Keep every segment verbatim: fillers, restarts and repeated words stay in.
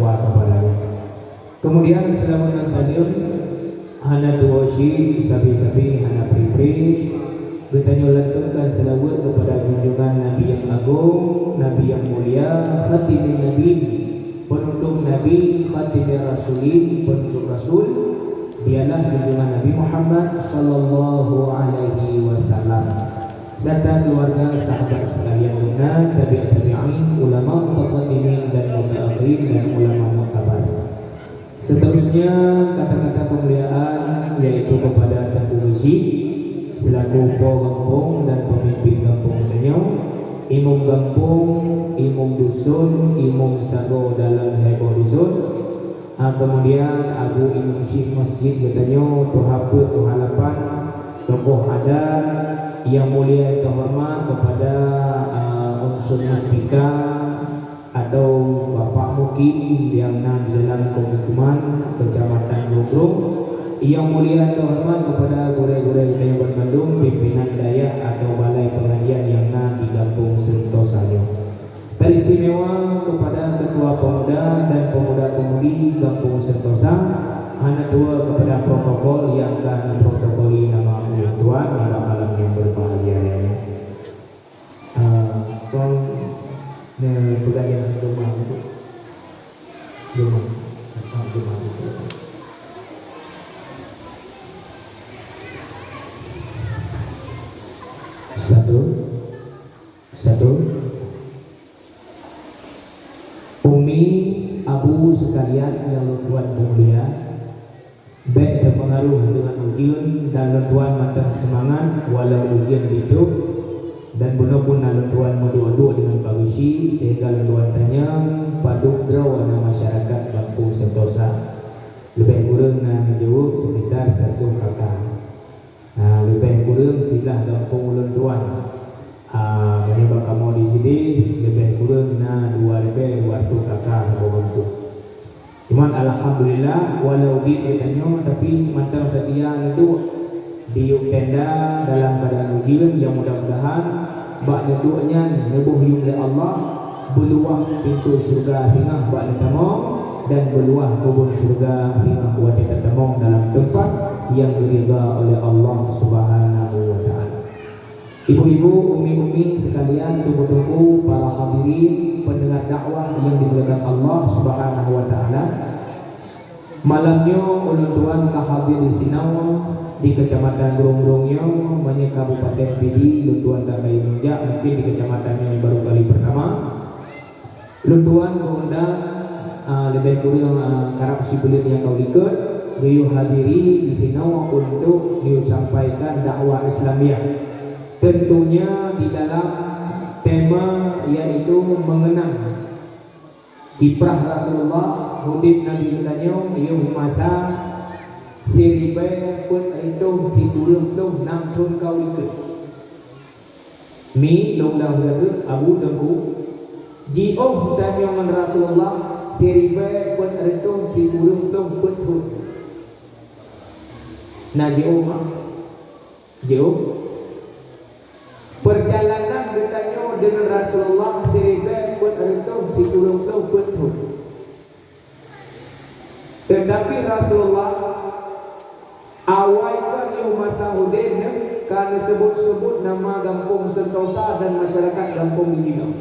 Kepada keumudian, seulaweuet ngon saleuem hana tuwoe cit, sabe-sabe hana pri-pri. Geutanyoe lantunkan seulaweuet kepada junjungan Nabi nyang agong, Nabi nyang mulia, Khatimin Nabi, penutup Nabi, Khatimin Rasulin, penutup Rasul, dialah junjungan Nabi Muhammad sallallahu alaihi wasallam, serta keluarga, sahabat sekalian, guna tabi'ut tabi'in, ulama mutaqaddimin dan mutaakhirin, dan ulama muktabar. Seterusnya, kata-kata kemuliaan yaitu kepada Teungku Geuchik selaku po gampông dan pemimpin gampông geutanyoe, imum gampông, imum dusun, imum sagoe dalam heboh dusun, ah, kemudian Abu Imum Syik Masjid geutanyoe, tuha peuet, tuha lapan, tokoh adat, yang mulia yang terhormat kepada, ah, unsur muspika, atau Bapak Mukim yang na di dalam pemukiman Kecamatan Grogro, yang mulia dan hormat kepada gurée-gurée geutanyoe bandum, pimpinan dayah atau balai pengajian yang na di Gampông Sentosa nyoe. Teristimewa kepada Ketua Pemuda dan Pemuda-Pemudi Gampông Sentosa, hana tuwoe kepada protokol yang kami protokoli nama ulôn tuan pada malam yang berbahagia ini. Ah, son neupeugah deungon geumat tu. Geumat. Ah, geumat tu. Satu. Satu. Umi, abu sekalian nyang lôn tuan mulia, bék teupeungaruh deungon ujeuen dan lôn tuan mantong seumangat walau ujeuen ditôb, dan bunoe pun na lôn tuan meuduek-duek deungon Pak Geuchik sehingga lôn tuan tanyong padub droe na masyarakat Gampông Sentosa. Leubeh kureueng na neujaweueb sekitar seratus kakak. Ah, leubeh kureueng siblah gampông ulôn tuan. Ah, meunyoe bak kamoe di sideh, leubeh kureueng na dua ribèe dua reutôh kakak saboh gampông. Cuman alhamdulillah, walau di geutanyoe, tapi mantong seutia neuduek di yup tenda dalam keuadaan ujeuen, nyang mudah-mudahan bak neuduek nyan neuboh yuem lé Allah, beuluwah pintoe syeuruga singoh bak neutamong, dan beuluwah keubon syeuruga singoh watée tatamong dalam teumpat nyang geuridha oleh Allah Subhanahu wa Ta'ala. Ibu-ibu, umi-umi sekalian, teungku-teungku, para hadirin, pendengar dakwah yang dimuliakan Allah Subhanahu wa Ta'ala, malam nyoe ulôn tuan ka hadir di sinoe di Kecamatan Grogro nyoe, meunyoe Kabupaten Pidie, ulôn tuan ka kayém jak, mungkin di kecamatan nyoe baru kali pertama. Lôn tuan geuundang, ah, leubeh kureueng, ah, karab sibuleuen nyang ka likot, geuyue hadiri di sinoe untuk geuyue sampaikan dakwah Islamiah. Tentunya di dalam tema yaitu mengenang kiprah Rasulullah, udeb Nabi geutanyoe, yoh masa siribèe peuet reutôh sikureueng ploh nam thon ka likot. Mi, lôn ulang sigoe, Abu Teungku, jiôh tanyoe ngon Rasulullah siribèe peuet reutôh sikureueng ploh peuet thon. Na jiôh, ma? Jiôh. Peurjalanan geutanyoe deungon Rasulullah siribèe peuet reutôh sikureueng ploh peuet thon. Teutapi Rasulullah, awai kon yoh masa udeb neuh ka neuseubut-seubut nama gampông Sentosa dan masyarakat gampông di jinoe.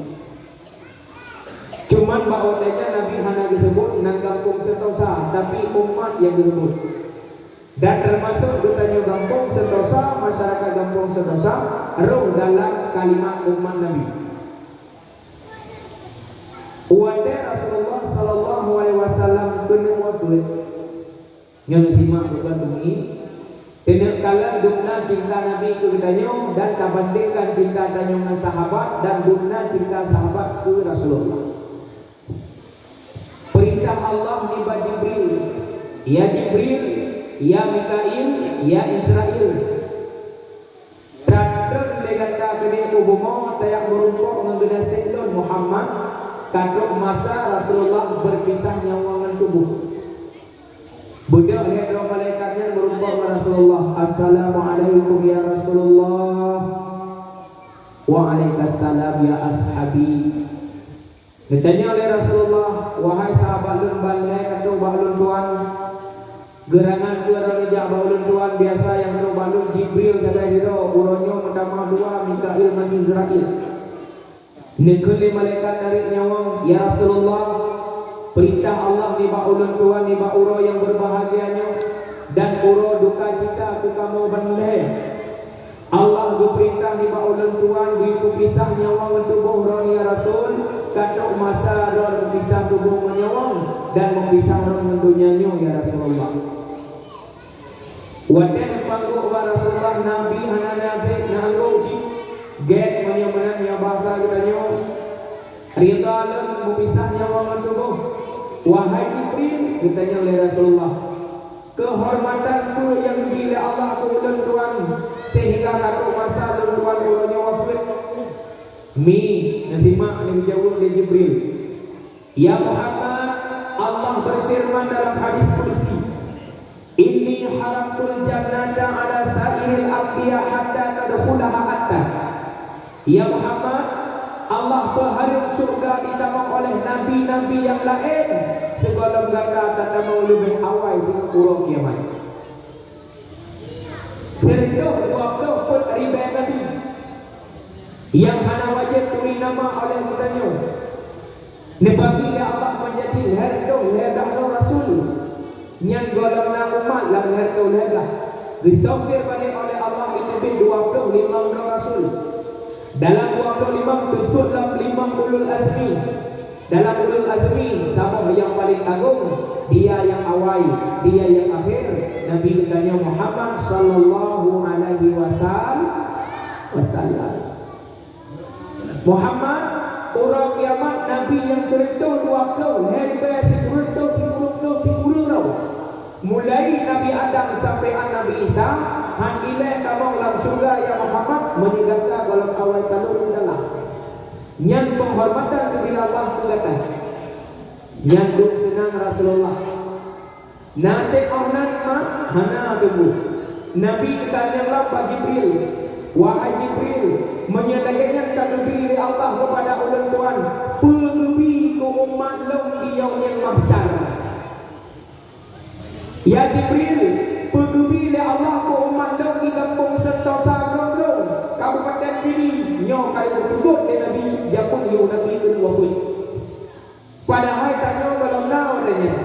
Cuman bak watée nyan Nabi hana geuseubut nan gampông Sentosa, tapi umat nyang geuseubut. Dan teumasok geutanyoe gampông Sentosa, masyarakat gampông Sentosa, rôh dalam kalimat umat Nabi. Watée Rasulullah sallallahu alaihi wasallam keuneuk wafeuet, nyoe neusimak bukan umi, keuneuk kalon dum na cinta Nabi keu geutanyoe dan tabandingkan cinta tanyoe ngon sahabat dan dum na cinta sahabat keu Rasulullah. Peurintah Allah nibak Jibril, "Ya Jibril, ya Mikail, ya Israil, tatrôn lé gata keudeh u bumoe tajak meurumpok ngon geunaséh lôn Muhammad, ka trok masa Rasulullah beupisah nyawa ngon tuboh." Beudôh lé droe malaikat nyan meurumpok ngon Rasulullah, "Assalamualaikum ya Rasulullah." "Waalaikumsalam ya ashabi." Geutanyong lé Rasulullah, "Wahai sahabat lôn ban lhèe ka trôk bak lôn tuan, geurangan peue droeneuh jak bak ulôn tuan? Biasa nyang trôk bak lôn Jibril sagai sidroe, uroe nyoe meutamah dua, Mikail ngon Izrail." Neukheun lé malaikat tarék nyawöng, "Ya Rasulullah, peurintah Allah nibak ulôn tuan nibak uroe nyang beubahgia nyoe dan uroe duka cita keu kamoe ban lhèe. Allah geupeurintah nibak ulôn tuan geuyue peupisah nyawöng ngon tuboh droeneuh, ya Rasul, ka trôk masa droeneuh peupisah tuboh ngon nyawöng dan meupisah droeneuh ngon donya nyoe, ya Rasulullah." Watèe neupanggong bak Rasulullah, Nabi hana na sép, na anggong cit. Gèt meunyoe meunan nyoe bahasa geutanyoe, ridha lôn meupisah nyawöng ngon tuboh. "Wahai Jibril," geutanyong lé Rasulullah, "keuhormatan peue nyang geubri lé Allah keu ulôn tuan seuhingga ka trôk masa lôn tuan uroe nyoe wafeuet?" Mi, neusimak nyang geujaweueb lé Jibril. "Ya Muhammad, Allah beufeureuman dalam hadis qudsi, 'Inni haramtul jannata 'ala sa'iril anbiya hatta tadkhulaha anta.'" Ya Muhammad, Allah peuhareuem syeuruga jitamong oleh nabi-nabi nyang laén sigohlom gata tatamong leubeh awai singoh uroe kiamat. Sireutôh dua ploh peuet ribèe nabi nyang hana wajéb turi nama oleh geutanyoe. Neubagi lé Allah meujadi lhèe reutôh lhèe blah droe rasul. Nyan gohlom na umat lam lhèe reutôh lhèe blah. Geusofir balek oleh Allah, iteubiet dua ploh limong droe rasul. Dalam dua ploh limong teusut lom limong ulul azmi. Dalam ulul azmi, saboh nyang paleng agong, dia nyang awai, dia nyang akhé, Nabi geutanyoe Muhammad sallallahu alaihi wasal-, wasallam. Muhammad, uroe kiamat, Nabi nyang sireutôh dua ploh, lhèe ribèe sikureueng reutôh sikureueng ploh sikureueng droe. Mulai Nabi Adam sampoe an Nabi Isa, han ilèe tamong lam syeuruga, ya Muhammad, meunyoe gata gohlom awai ka lôn dalam. Nyan peuhormatan geubri Allah keu gata. Nyan dum seunang Rasulullah. Na sép 'oh nan ma? Hana teungku. Nabi geutanyong lom bak Jibril, "Wahai Jibril, meunyoe lagèe nyan ka geubri lé Allah keupada ulôn tuan, peue geubri keu umat lôn di Yaumil Mahsyar?" "Ya Jibril, peue geubri lé Allah keu umat lôn di gampông Sentosa Grong-grong, Kabupaten Pidie, nyoe ka lheueh geuseubut lé Nabi, jameun yôh Nabi keuneuk wafeuet." Padahai tanyoe gohlom na watèe nyan.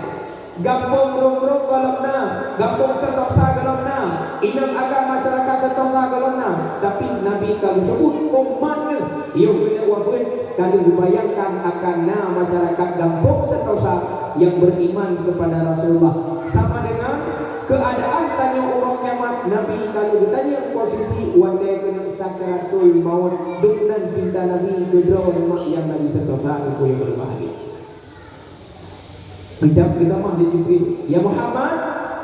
Gampông Grong-grong gohlom na, gampông Sentosa gohlom na, inong agam masyarakat Sentosa gohlom na, tapi Nabi ka geuseubut umat neuh, yôh keuneuk wafeuet, ka lheueh geubayangkan akan na masyarakat gampông Sentosa nyang beriman keupada Rasulullah. Sama deungon keuadaan tanyoe uroe kiamat, Nabi ka lheueh geutanyong posisi watèe keuneuk sakratul maut, dum nan cinta Nabi keu droeneuh mak nyang na di Sentosa, teungku nyang berbahagia. Geujak geutamah lé Jibril, "Ya Muhammad,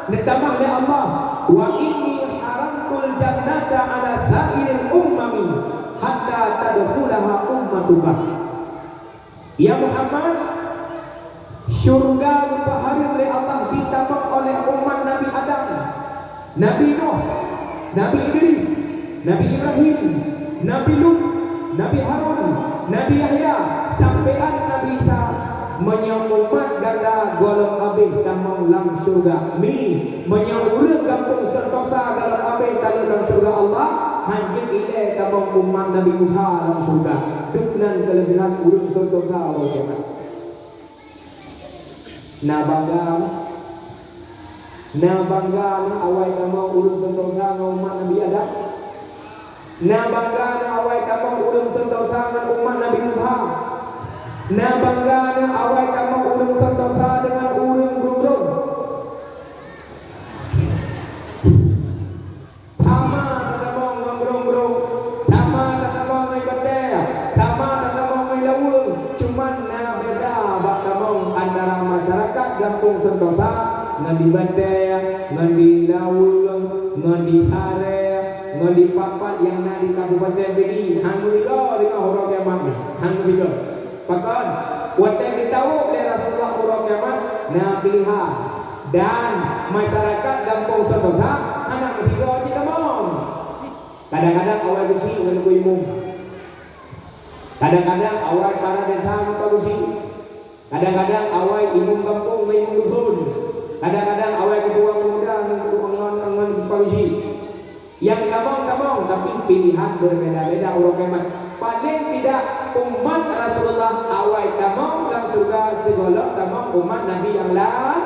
neutamah lé Allah, 'Wa inni haramtul jannata 'ala sa'iril umami hatta tadkhulaha ummatuka.'" Ya Muhammad, syeuruga geupeuhareuem lé Allah jitamong oleh umat Nabi Adam, Nabi Nuh, Nabi Idris, Nabi Ibrahim, Nabi Lut, Nabi Harun, Nabi Yahya, sampoe an Nabi Isa. Meunyoe umat gata gohlom abéh tamong lam syeuruga, mi, meunyoe ureueng gampông Sentosa gohlom abéh taleuek lam syeuruga Allah, hanjeuet ilèe tamong umat Nabi Musa lam syeuruga. Dum nan keuleubehan ureueng Sentosa uroe kiamat. Na bangga, na bangga na awai tamong ureueng Sentosa ngon umat Nabi Adam. Na bangga na awai tamong ureueng Sentosa ngon umat Nabi Musa. Na bangga na awai tamong ureueng Sentosa deungon ureueng Grong-grong. Sama tatamong ngon Grong-grong, sama tatamong ngon batèe, sama tatamong ngon laweueng, cuman na beda bak tamong antara masyarakat gampông Sentosa ngon di batèe, ngon di laweueng, ngon di saree, ngon di pat-pat nyang na di Kabupaten Pidie. Han meusigoe singoh uroe kiamat nyoe, han meusigoe. Pakon? Watèe geutawök lé Rasulullah uroe kiamat, na pilihan. Dan masyarakat gampông Sentosa hana meusigoe cit tamong. Kadang-kadang awai geuchik ngon Teungku Imum. Kadang-kadang awai para desa ngon Pak Geuchik. Kadang-kadang awai imeum gampông ngon imeum dusun. Kadang-kadang awai keutua pemuda ngon, ngon, ngon keutua meuseujid. Nyang tamong-tamong, tapi pilihan berbeda-beda uroe kiamat. Paling tidak umat Rasulullah awai tamong lam syeuruga sigohlom tamong umat Nabi nyang laén.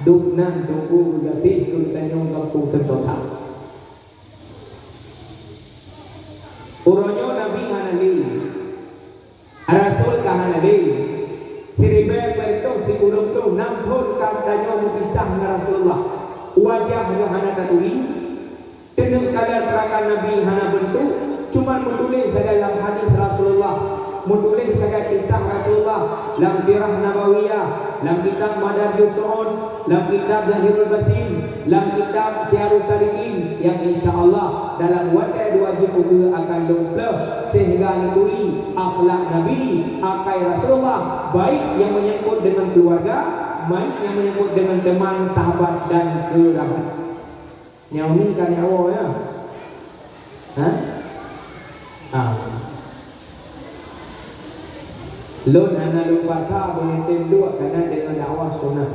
Dum nan tunggu gaséh keu tanyoe gampông Sentosa. Uroe nyoe Nabi hana lé. Rasul ka hana lé. Siribèe peuet reutôh sikureueng ploh nam thon ka tanyoe meupisah ngon Rasulullah. Wajah geuh hana taturi. Teuneuk kalon peurakan Nabi hana beuntuk. Cuma meutuléh sagai lam hadis Rasulullah. Meutuléh sagai kisah Rasulullah lam Sirah Nabawiyah, lam kitab Madarijus Su'ud, lam kitab Zahirul Basim, lam kitab Siyarus Salikin, nyang insya Allah dalam watèe dua jeuem buku akan lôn plôh sehingga neuturi akhlak Nabi, akai Rasulullah, baik nyang menyangkut dengan keluarga, baik nyang menyangkut dengan teman, sahabat dan kerabat. Nyoe mi ka nyoe ya. Ha? Ah. Lôn hana lôn paksa beuneutem duek kana deungon dakwah sunnah.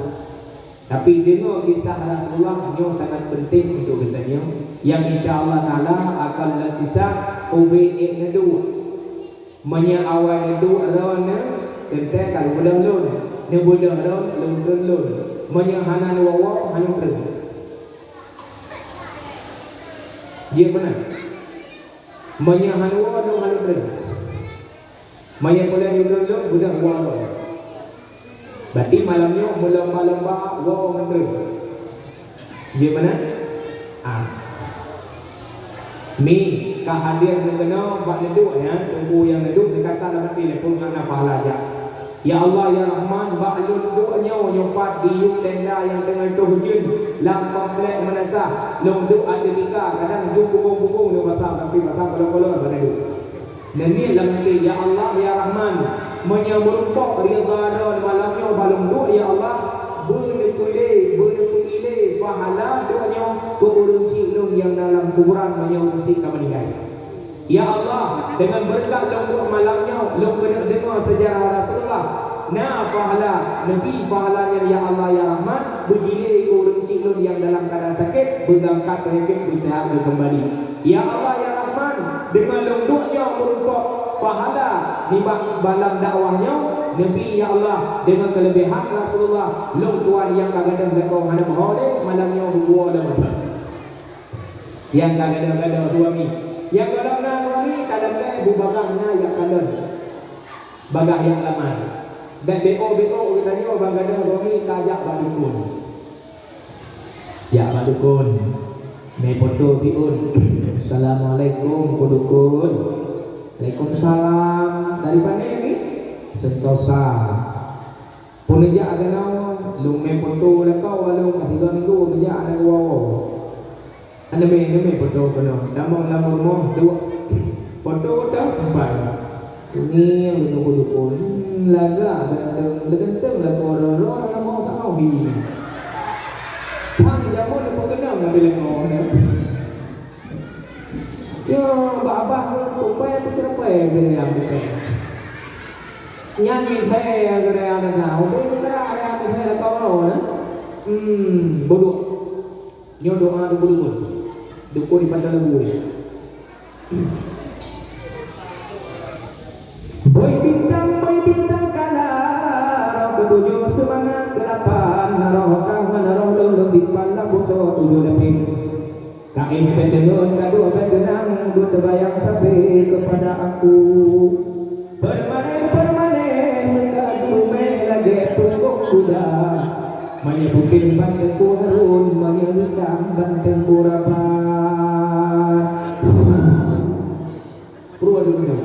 Tapi deungoe kisah Rasulullah nyoe sangat penting untuk geutanyoe, nyang insya Allah Taala akan lôn kisah ubé ék neuduek. Meunyoe awai neuduek droeneuh, teuntèe ka lôn beudôh lôn, neubeudôh droeneuh lôn treun lôn. Meunyoe hana neuwoe-woe, hana treun. Jeuet meunan. Meunyoe hana woe, hana treun. Meunyoe peuleueh neutreun lôn, beudôh woe lôn. Berarti malam nyoe meulomba-lomba woe ngon treun. Jeuet meunan? Ah. Mi, ka hadir neukeunoe bak neuduek nyan, teungku nyang neuduek neukasa lam até lé phon hana pahala jak. Ya Allah, ya Rahman, bak lôn duek nyoe, nyoe pat di yup tenda nyang teungoh toh ujeuen lam komplek meunasah. Lôn duek ateueh tika, kadang jeuet bungong-bungong nyoe basah, tapi basah kolor-kolor bak neuduek. Neuniet lam até, "Ya Allah, ya Rahman, meunyoe meurumpok ridha droe malam nyoe bak lôn duek, ya Allah, beuneupeuilée, beuneupeuilée pahala duek nyoe keu ureueng syiek lôn nyang na lam kuburan meunyoe ureueng syiek ka meuninggai." Ya Allah, deungon beureukat lôn duek malam nyoe, lôn keuneuk deungoe seujarah Rasulullah. Na pahala, neubi pahala nyan, ya Allah, ya Rahman, beujilée keu ureueng syiek lôn nyang dalam keuadaan sakét, beugangkat peunyakét, beuseuhat, beukeumbali. Ya Allah, ya Rahman, deungon lôn duek nyoe meurumpok pahala nibak balam dakwah nyoe, neubi, ya Allah, deungon keuleubehan Rasulullah, lôn tuan nyang ka gadôh lakoe hana meuho lé, malam nyoe beubuoe lom mantong. Nyang ka gadôh-gadôh suami. Nyang gohlom na suami, ka lheueh bubagaih na jak kalon. Bagaih nyang lamar. Bèk B O B O geutanyoe bak gadôh suami tajak bak dukon. Jak bak dukon. Mé poto siôn. "Assalamualaikum, Keu Dukon." "Waalaikumsalam. Dari pane mi?" "Sentosa." Peue neujak keunoe, lôn mé poto lakoe lôn ka tiga minggu keujak hana geuwoe-woe. Hana mé, hana mé poto keunoe, tamong lam rumoh dua. Poto teuh empat. Ngieng lôn nunggu dukon, hmm, lagak ganteng, ganteng lakoe droe-droe lam rumoh teuh hi. Thang jameun neupeukeunong lagèe lakoe nyoe. Yo, bak abah lôn peupai peucrepai bak nyang peupai. Nyan misai nyang geuraya na, ubé geuraya misai lakoe droe na. Hmm, bodoh. Nyoe doa dukon-dukon. Dukon di Pantai Labu nyoe. Bôi bintang, bôi bintang kala, roh keutujoh seumangat keulapan, roh kawan roh lôn, lôn dipat lam bukon tujoh lapéh. Ka éh bèk deungon, ka duek bèk teunang, duek teubayang sabe keupada aku. Peureulèe-peureulèe meuka jurumèe lagèe punggong kuda. Meunyoe putéh ban Teungku Harun, meunyoe hitam ban Teungku Rabat. Pruet deungoe.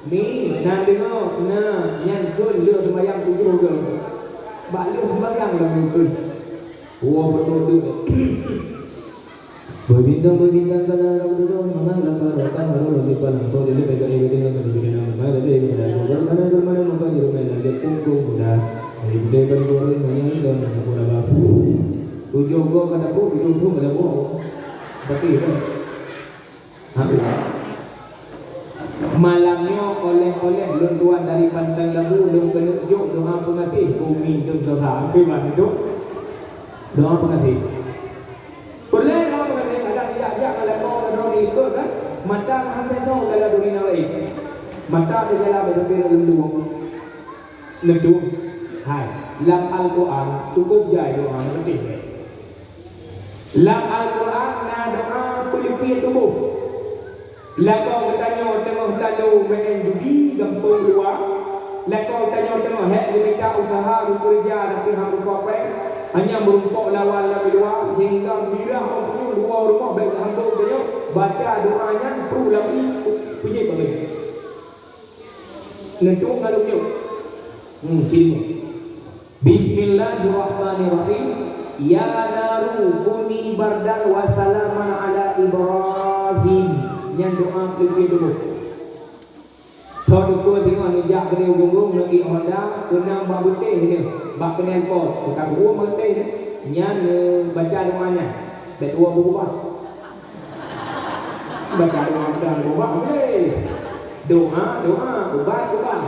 Ni, na deungoe, na, nyan kheun lheueh seumayang tujoh goe. Bak lheueh seumayang lom kheun. Woe beutôi deungoe. Bôi bintang, bôi bintang, kana rot dudoe, mangat lam barokah, roh lom dipat lam bukon, dilèe bèk ka éh bèk teunang, ka dibri keunong, mana lagèe kepada aku, mana, mana muka di rumah lagèe punggong kuda. Dari budaya kan gurun, mana, dan mana pula bapu. Tujoh goe ka dapur, tujoh thôn ka dapur. Tapi kan. Habis. Malam nyoe oleh-oleh lôn tuan dari Pantai Labu, lôn keuneuk jok doa peungaséh bumi Teuntara. Oke, bah, itu. Doa peungaséh. Peureulèe doa peungaséh, kadang jak-jak ngon lakoe droe di likot kan. Mata hana teuntèe dalam dunia laén. Mata teujalan bak sampéng lôn tuan. Neutueng. Hai, lam Al-Quran cukup jai doa meuteuntèe. Lam Al-Quran na doa peulipie tuboh. Lakoe geutanyoe teungoh talo meu'en judi gampông luwa, lakoe geutanyoe teungoh hék geumita useuha geukeureuja tapi han meurumpok péng, hanya meurumpok lawan lam luwa, sehingga mirah ôn punyueng dua rumoh bèk geuhambô geutanyoe, baca doa nyan pruh lam ié, peujeuet bak geutanyoe. Neutueng ngon lôn nyoe. Hmm, sini. Bismillahirrahmanirrahim. Ya naru kuni bardan wa salaman ala Ibrahim. Nyan doa peulipie tuboh. Tho teupeu teungoh neujak keudéh ureueng-ureueng neuék honda, keunong bak beutéh nyoe, bak knalpot, teuka tuwoe bak beutéh nyoe. Nyan neubaca doa nyan. Bèk tuwoe beurubah. Baca doa mudah beurubah boleh. Doa, doa, ubat, ubat.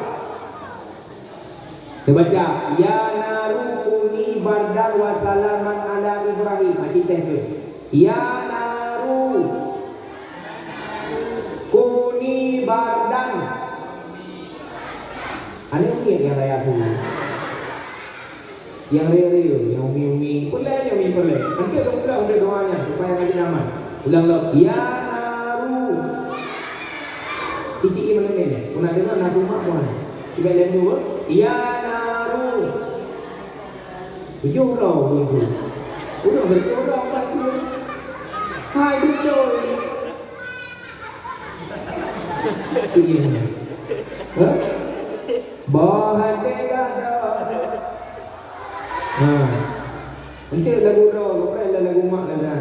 Neubaca, "Ya naru kuni bardan wa salaman ala Ibrahim." Aci teh tu. "Ya naru kuni bardan." Aneh umiet nyang raya tu. Nyang raya-raya, nyang umi-umi. Peureulèe nyang umi peureulèe. Anteuk lôn peugah lé doa nyan, supaya ngaji aman. Ulang lom. Ya naru. Siti i mana ni? Pernah dengar naru mak bukan? Cuba lain dua. Ya naru. Tujuh orang begitu. Udah betul orang baik tu. Hai betul. Cik Ian. Ha? Boh hati gado. Ha. Enteuk lagu droe, bukan lah lagu mak lah dah.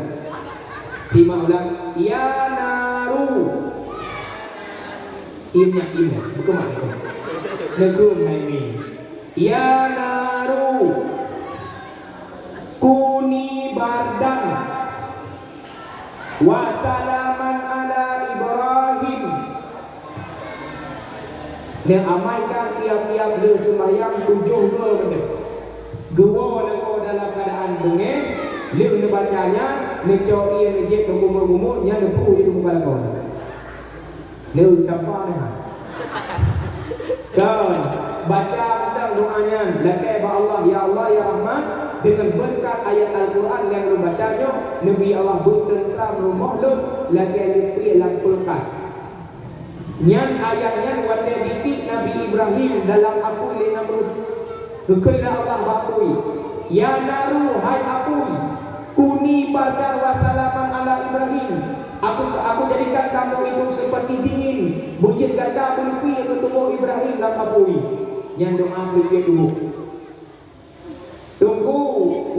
Simak ulang. Ya naru. Im nyak, im nyak. Bukan mak, bukan. Neukheun hai mi. Ya naru. Kuni bardan. Wa salaman ala Ibrahim. Neuamaikan tiap-tiap lheueh seumayang tujoh goe meunyoe. Geuwoe lakoe dalam keuadaan beungéh, lheueh neubaca nyan, neucok ié neujieb keu bumoe-bumoe, nyan neupruh di muka lakoe. Lheueh tampa neuh. Kon, baca mantong doa nyan, lakèe bak Allah, "Ya Allah, ya Rahman, deungon beureukat ayat Al-Quran nyang lôn baca nyoe, neubi Allah beuteuntra rumoh lôn lagèe leupie lam kulkas." Nyan ayat nyan watèe jitiek Nabi Ibrahim dalam apui lé Namrud. Geukheun lé Allah bak apui, "Ya naru, hai apui, kuni bardan wa salaman ala Ibrahim." Aku, aku jadikan kamoe itu seperti dingin, beujeuet gata beuleupi keu tuboh Ibrahim lam apui. Nyan doa peuleupi tuboh. Teungku,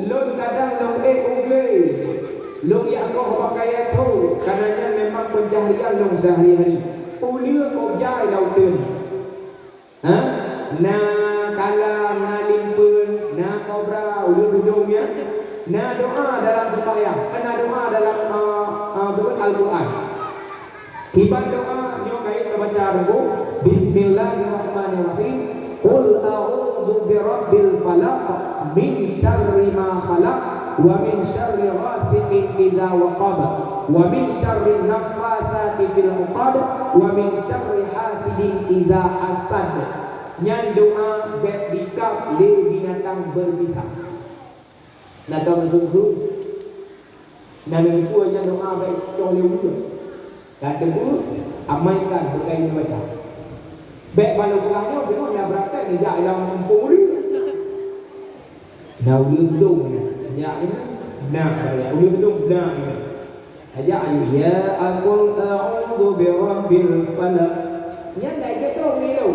lôn kadang lôn ék u glé, lôn jak goh bak kayèe tho, karena nyan memang pencaharian lôn sehari-hari. Uleue kok jai lam uteuen. Ha? Na kala, na limpeuen, na kobra, uleue tudong nyan. Na doa dalam sembahyang, na doa dalam, ah, ah, bukan Al-Quran. Kiban doa nyoe kayém tabaca dulu. Bismillahirrahmanirrahim. Qul a'udzu birabbil falaq, min syarri ma khalaq, wa min syarri ghasiqin idza waqab, wa min syarri naffasati fil uqad, wa min syarri hasidin idza hasad. Nyan doa bèk dikab lé binatang berbisa. Na teupeue? Na teupeue nyan doa bèk cok lé uleue. Ka teupeue, amaikan beukai neubaca. Bèk balo peugah nyoe, teupeue na praktek neujak lam kampung uleue. Na uleue tudong na. Jak nyoe. Na, uleue tudong na. Aja ayu, ya aqul a'udzu birabbil falaq. Nyan dah jatuh ngilu.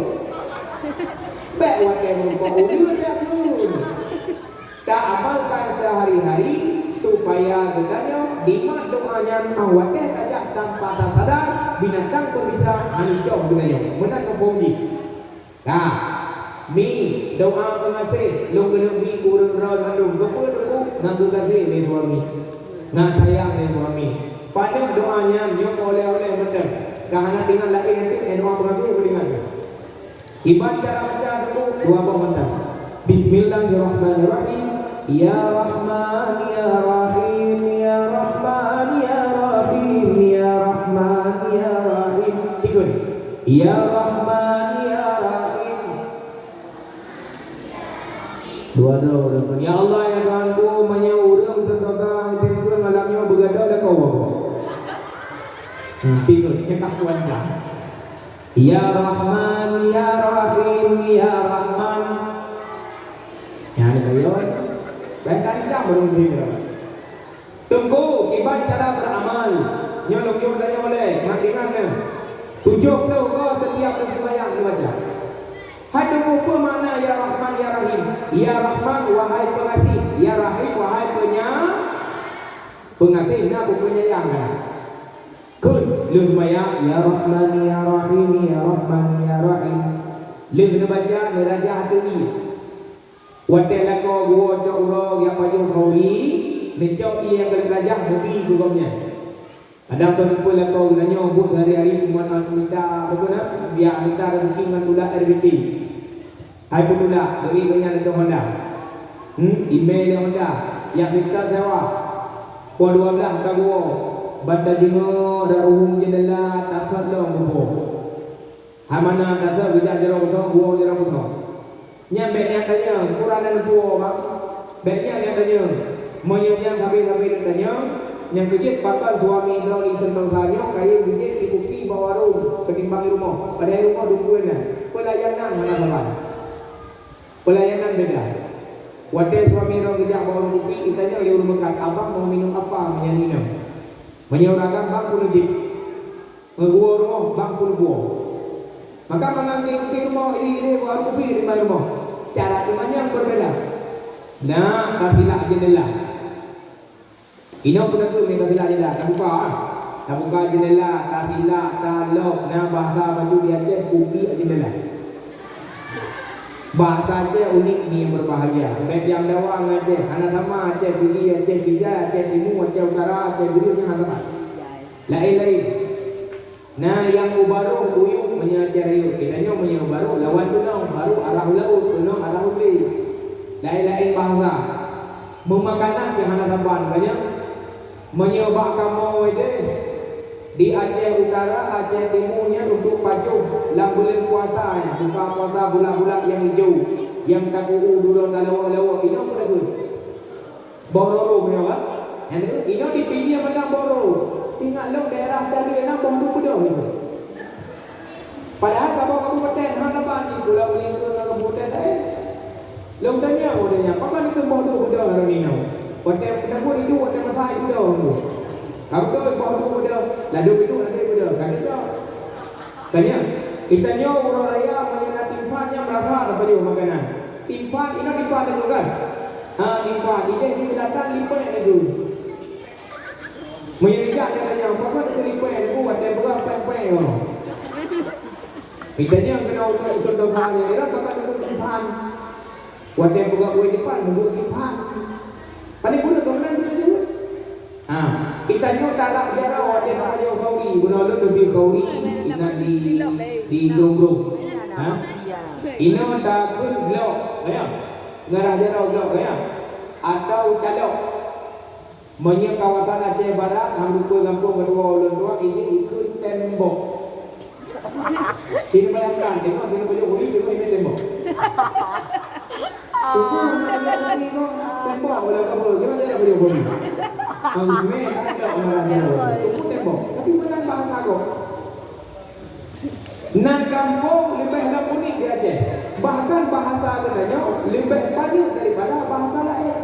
Bèk watèe meurumpok uleue dak kheun. Ta amalkan sehari-hari supaya geutanyoe dimat doa nyan, ah, watèe tajak tanpa tasadar, binatang berbisa hana cok geutanyoe. Meunan muphom jih. Ka, mi, doa peugaséh lôn keuneuk bi keu ureueng droe mandum. Keupeue teungku? Ngon geugaséh lé suami, ngon sayang lé suami. Paneuk doa nyan nyoe keu oleh-oleh mantong. Ka hana teuingat laén nanti, eh, doa peungakhé beudeungon. Kiban cara baca teungku, dua boh mantong. Bismillahirrahmanirrahim. Ya Rahman, ya Rahim, ya Rahman, ya Rahim, ya Rahman, ya Rahim. Sikheun. Ya Rahman, ya Rahim. Dua droe ureueng. Ya Allah, ya Tuhanku, meunyoe ureueng teudosa, teupeue malam nyoe beugadôh lakoe. Hmm, sikheun, nyan ka kuancam. Ya Rahman, ya Rahim, ya Rahman. Ya, ada kayu. Baik, kancam ureueng teudosa. Teungku, kiban cara beramal. Nyoe lôn jok tanyoe lé, mat ingat nyoe. Tujoh ploh goe setiap lôn seumayang lôn baca. Hai Teungku, peue makna ya Rahman, ya Rahim? Ya Rahman, wahai pengasih. Ya Rahim, wahai penya-, pengasih, na peue penyayang, kan? Kheun, lôn seumayang, ya Rahman, ya Rahim, ya Rahman, ya Rahim. Lheueh neubaca, neurajah ateueh ié. Watée lakoe geuwoe cok uroe jak pajoh khauri, neucok ié nyang ka lheueh rajah neubi keu gobnyan. Kadang kon teupeu lakoe geutanyoe buet sehari-hari peumanö mita, peue na, biak mita raseuki ngon tulak R B T. Hai peutulak, bagi gobnyan leudoh Honda. Hmm, imé lé Honda, nyang seutôt sewa. Poh dua blaih ka geuwoe, ban tajeungeuk rot ruhueng jeundela tasot lom geupoh. Hai mana dasar geujak jaroe kosong, buang jaroe kosong. Nyan bék nyan tanyong, kurang na neupuwoe bang. Bék nyan nyang tanyong. Meunyoe nyan sabe-sabe neutanyong, nyang keujeuet pakon suami droeneuh sentosa nyoe kayém beujeuet ikupi bak warong ketimbang i rumoh. Padahai i rumoh dum peue nyan. Peulayanan hana saban. Peulayanan beda. Watée suami droeneuh geujak bak warong kupi, itanyong lé ureueng meukat, "Abang mau minum apa?" Meunyan inong. Meunyoe ureueng agam, "Bang, peue jih?" Meuguoh rumoh bang peuleubue. Maka mangat geuh kupi rumoh, iri-iri bak kupi di rumoh. Cara teumanyong beubeda. Na tasilak jeundela. Inong peunaku meukasilak jeundela, tabuka, ah. Tabuka jeundela, tasilak, talok, na bahasa bacut di Aceh, kupi jeundela. Bahasa Aceh unik ni yang berbahagia. Beda dawa ngon Aceh, hana sama Aceh Bugis, Aceh Pijai, Aceh Timu, Aceh Utara, Aceh Bireuen, hana sama. Laén-laén. Na nyang u barôh u yup meunyoe Aceh Rayeuk, geutanyoe meunyoe u barôh lawan tunong, barôh arah u laôt, tunong arah u glé. Laén-laén bahasa. Meumakanan pih hana saban, ka nyan. Meunyoe bak kamoe deh, di Aceh Utara, Aceh Timu nyan untuk pajoh lam buleuen puasa nyan, buka puasa bulat-bulat nyang ijo, nyang taku-u dudoe talawok-lawok, inong peue takheun? Boh roro meunyoe, kan? Nyan, inoe di Pidie mantong boh roro. Ingat lôn daerah Cali na boh duek beudôh itu. Padahai saboh kabupaten, ha, saban di Pulo Meulingkeu ngon kabupaten laén. Lôn tanyong watée nyan, "Pakon itu boh duek beudôh harôh ninoe?" Watée peundabu itu watée masa itu beudôh. Ka beudôh boh duek beudôh, ladôm itu ladôm beudôh, ka beudôh. Tanya, geutanyoe uroe raya meunyoe na timphan nyan meurasa tapajoh makanan. Timphan, inoe timphan itu kan? Ha, timphan. Ideh di selatan lipék itu. Meunyoe tidak, dia tanya, "Apa kau itu lipék itu?" Watée beurah péng-péng. Ditanya keunoe uroe usun dosa nyan, "Ira, apa kau itu timphan?" Watée peugah kue dipan, mubuet dipan. Paling buruk kau menang kita jawab. Ha, kita nyoe tarah jaroe watée tapajoh khauri, bunoe lôn leubeh khauri inan di, di grong-grong. Ha? Inoe takheun glok, ya. Ngarah jaroe glok, ya. Atau calok. Meunyoe kawasan Aceh Barat, hana lupa gampông keudua ulôn tuan, ini ikheun tembok. Sini bayangkan, tengok, sini baju kuning, tengok ini tembok. Tuku, tembok, ulah kabur, gimana dia baju kuning? Amé, tak ada orang dia. Tuku tembok, tapi mana bahasa kok? Nan gampông leubeh lom unik di Aceh. Bahkan bahasa geutanyoe leubeh paneuk daripada bahasa laén.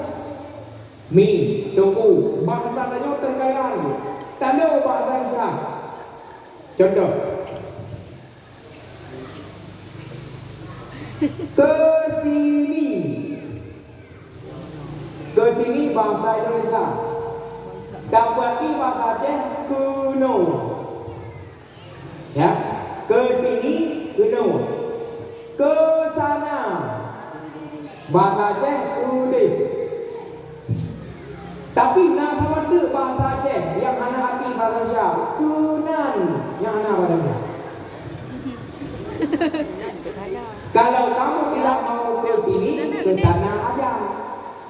Mi, Teungku, bahasa tanyoe teukaya lagée tanoh bahasa Indonesia. Contoh, ke sini. Ke sini bahasa Indonesia. Tapi bahasa Aceh keunoe. Ya, ke sini keunoe. Ke sana. Bahasa Aceh keudeh. Tapi na saboh teuk bahasa Aceh nyang hana arti bahasa Indonesia. Keunan nyang hana bahasa Indonesia.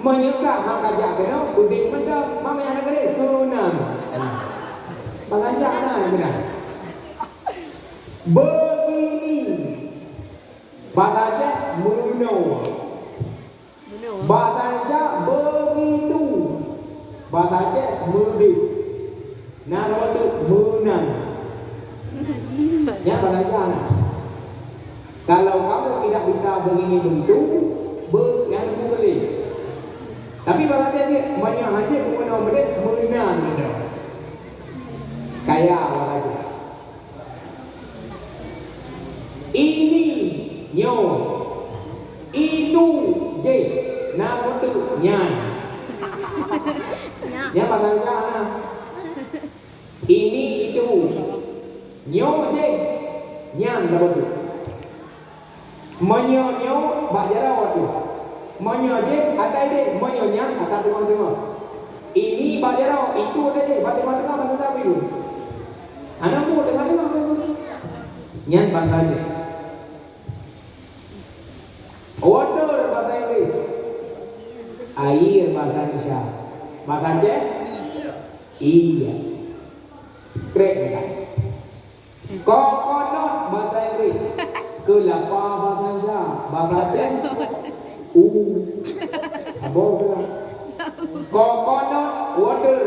Meunyoe ka hana jak keunoe, udeb mantong, ma meunan keunan. Bansa na keunan. Begini. Bahasa Aceh, meunoe. Bahasa Indonesia, begitu. Bahasa Aceh, meudeh. Na lôn teuk meunan. Nyan bahasa Indonesia na. Kalau kamu tidak bisa begini begitu, be-, nyan bukan boleh. Tapi bahasa Aceh, meunyoe hana meunoe meudeh, meunan gitu. Kaya bahasa Aceh. Ini, nyoe. Itu, jih. Na lôn teuk nyan. Nyan bahasa Indonesia na. Ini, itu. Nyoe, jih. Nyan na lôn teuk. Meunyoe nyoe, bak jaroe teuh. Meunyoe jih, akai deh. Meunyoe nyan, akai teungoh-teungoh. Ini bak jaroe, itu akai deh. Bak teungoh-teungoh, bak teungoh-teungoh. Hana buet teungoh-teungoh. Nyan bahasa Aceh. Water bahasa Inggris. Air bahasa Indonesia. Bahasa Aceh? Iya. Krek dekat. Coconut bahasa Inggris. Kelapa bahasa Indonesia. Bahasa Aceh? U. Abang tu lah. Coconut water.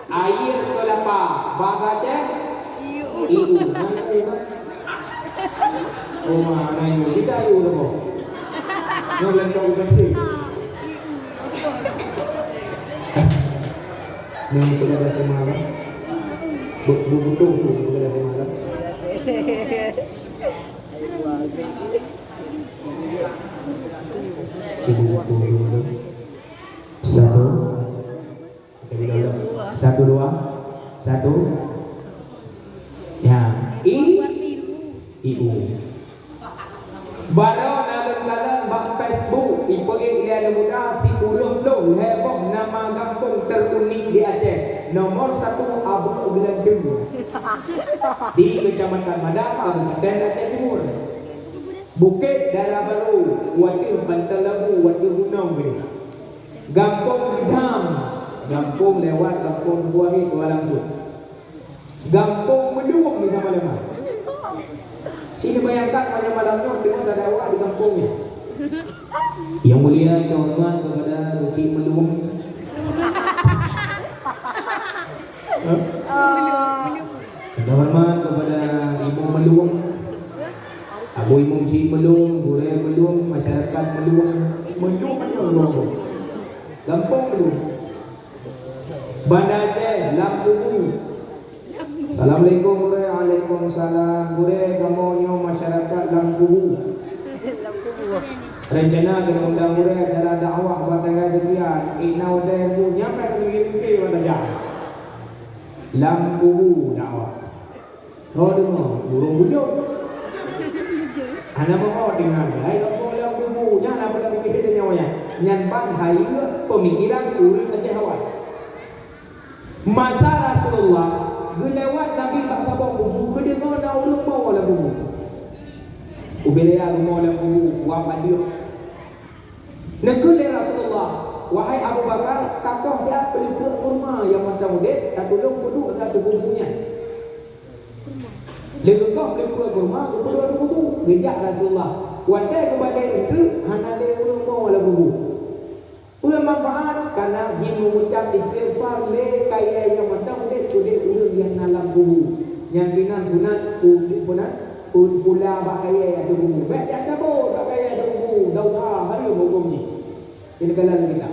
Air kelapa. Bahasa Aceh? Iu. Iu. Mana iu? Oh, mana iu? Kita iu tu. Nyoe lantong kecil. Nyoe sudah ada kemalam. Bu-, bu-, butuh tu sudah ada kemalam. Sibuk butuh dulu. Satu. Satu, dua. Satu. Ya. I. I U. Baroe na lôn kalon bak Facebook, ipeugét lé aneuk muda sikureueng ploh lhèe boh nama gampông teurunik di Aceh. Nomor satu Abu Geulanteu. Di Kecamatan Madat, Kabupaten Aceh Timur. Bukét Dara Barô, u ateueh Panton Labu, u ateueh gunong keudeh. Gampông Geudham, gampông lewat gampông Buahe, Kuala Lumpur. Gampông Meulueng di nama-nama. Ci neubayangkan malam-malam nyoe teungoh tadakwah di gampông nyan. Yang mulia, yang terhormat kepada Cik Meulueng. Hah? Yang terhormat kepada Imum Meulueng. Abu Imum Cik Meulueng, gurèe Meulueng, masyarakat Meulueng. Meulueng, Meulueng. Gampông Meulueng. Banda Aceh, Lam Kubu. Assalamualaikum, gurèe. Waalaikumsalam. Gurèe, kamoe nyoe masyarakat Lam Kubu. Rencana keuneuk undang gurèe acara dakwah bak tanggai seukian. Ina watèe bu nyampe keuneuk mimpi bak tajak. Lam Kubu dakwah. Ho deungoe, ureueng bujôk. Hana meuho deungon, hai gampông Lam Kubu, nyan apa lam pikir nyoe nyan. Nyan ban hayeue peumikiran ureueng Aceh awai. Masa Rasulullah geulewat Nabi bak saboh kubu, geudeungoe na ureueng mo lam kubu. Ubé raya rumoh lam kubu, wak padub. Neukheun lé Rasulullah, "Wahai Abu Bakar, takoh siat peuleupeuk kurma nyang mantong udeb, tatulông peuduek ateueh kubu nyan." Lé geukoh peuleupeuk kurma, geupeuduek ateueh kubu. Geujak Rasulullah. Watèe geubalek eunteuk, hana lé ureueng mo lam kubu. Peue manfaat? Kana jih meungucap istighfar lé kayèe nyang mantong udeb keu udeb ureueng nyang na lam kubu. Nyang keunan sunat pu-, pu-, pula bak kayèe ateueh kubu. Bèk jak cabot bak kayèe ateueh kubu, dosa, hareuem hukôm jih. Keuneuk kalon kita.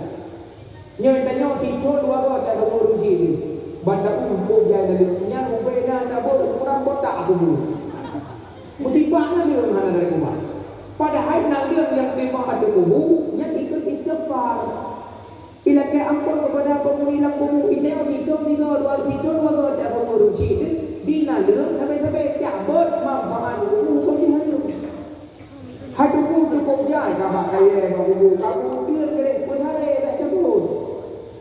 Nyoe tanyoe sithôn dua goe tajak ureueng syiek teuh. Ban tabu jai naleueng. Nyan ubé na tabot ukuran botak kubu. Musibah naleueng hana dari kubu. Padahai naleueng nyang teurimong ateueh kubu, nyan ikheun istighfar. Ilakèe ampôn keupada peunguni lam kubu. Iteuka sithôn sigoe dua, sithôn dua goe tajak ureueng syiek teuh. Di naleueng sabe-sabe jak bot manfaat kubu hukôm jih hareuem. Hai kubu cukôp jai ka bak kayèe bak kubu, kamoe deuh keu lhèe peuet hari bèk cabot.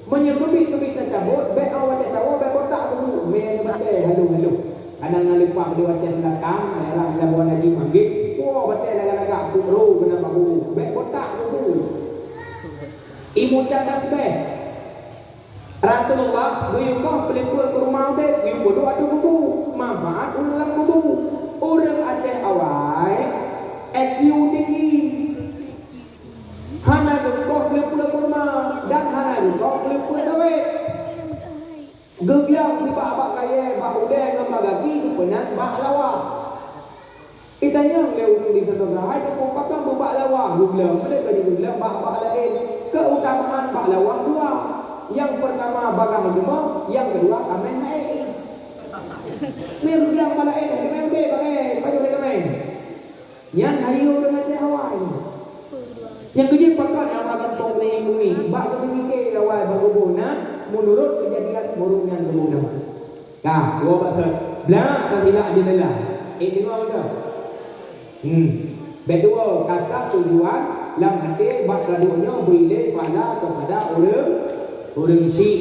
Meunyoe keubiet-keubiet tacabot, bèk awai teuh tawoe, bèk botak kubu, mè batèe halôh-halôh. Kadang na leupah di Aceh Selatan, daerah Labuan Haji Manggis, woe batèe lagak-lagak peuet rô keunan bak kubu, bèk botak kubu. Imuca tasbeh. Rasulullah geuyue koh peuleupeue keu rumoh udeb, geuyue peuduek ateueh kubu. Manfaat ureuëng lam kubu. Ureuëng Aceh awai, I Q tinggi. Hana geukoh peuleupeue keu rumoh dan hana geukoh peuleupeue dawet. Geuglöng nibak bak kayée, bak udée ngon bak gaki, geupeunan bak lawah. Itanyong lé ureuëng di Sentosa, "Hai Teungku, pakon beubak lawah geuglöng, meunyoe ka jiglöng bak-bak laén? Keutamaan bak lawah dua. Nyang peurtama bagaih jumoh, nyang keudua kaméng hai." Meunyoe geuglöng bak laén, hai, kaméng udeb, bagaih pajoh lé kaméng. Nyan hayeue ureuëng Aceh awai. Nyang keujeuet pakon awai gampông bumi-bumi, bak geupike awai bak geuboh na, meunurot keujadian ureuëng nyan geuboh na. Ka, dua bak thot. Blah, ka silak jeundela. Eh, deungoe beutôi. Hmm. Bak dua, kasab tujuan lam até bak sadôk nyoe bri lé pahala keupada ureuëng, ureuëng syik.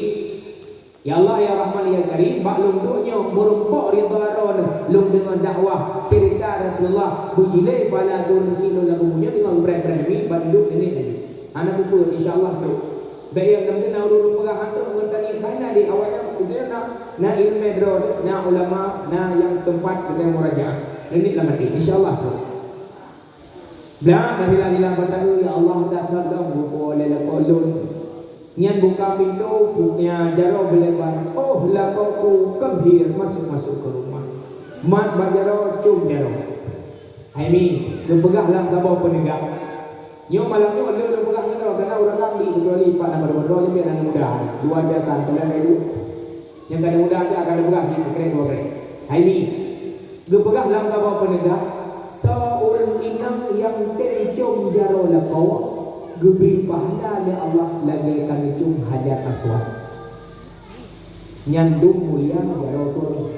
Ya Allah, ya Rahman, ya Karim, bak lôn duek nyoe meurumpok ridha Droeneuh, lôn deungoe dakwah, ceurita Rasulullah, beujilé pahala keu ureuëng syik lôn lam bumoe nyoe deungoe geupreh-preh mi, ban duek nenek tadi. Hana peue-peue, insya Allah trok. Bék nyang na meunan ureuëng peugah hantom ngon taniet, bah na di awaknyan, itu na, na ileumèe droe, na ulama, na nyang teumpat geutanyoe murajaah. Nenek lam até, insya Allah trok. Blah, dari lila mata, "Ya Allah, dah tolong buku oleh lakoe lôn." Nyan buka pintoe, buka jaroe beulebar. Oh, lakoe ku keumbir masuk-masuk ke rumah. Mat bak jaroe, com jaroe. Hai mi, geupeugah lam saboh peuneugah. Nyoe malam nyoe le lôn peugah nyoe, karena ureuëng agam bi, kecuali pat nama dua-dua je, biar aneuk muda. Luar biasa, kalian kayu. Nyang ka muda aja akan peugah cit, krek dua krek. Hai mi, geupeugah lam saboh peuneugah, soe ureuëng inong nyang tem com jaroe lakoe, geubri pahala lé Allah lagée ka neucom Hajar Aswad. Nyan dum mulia jaroe syeuruga.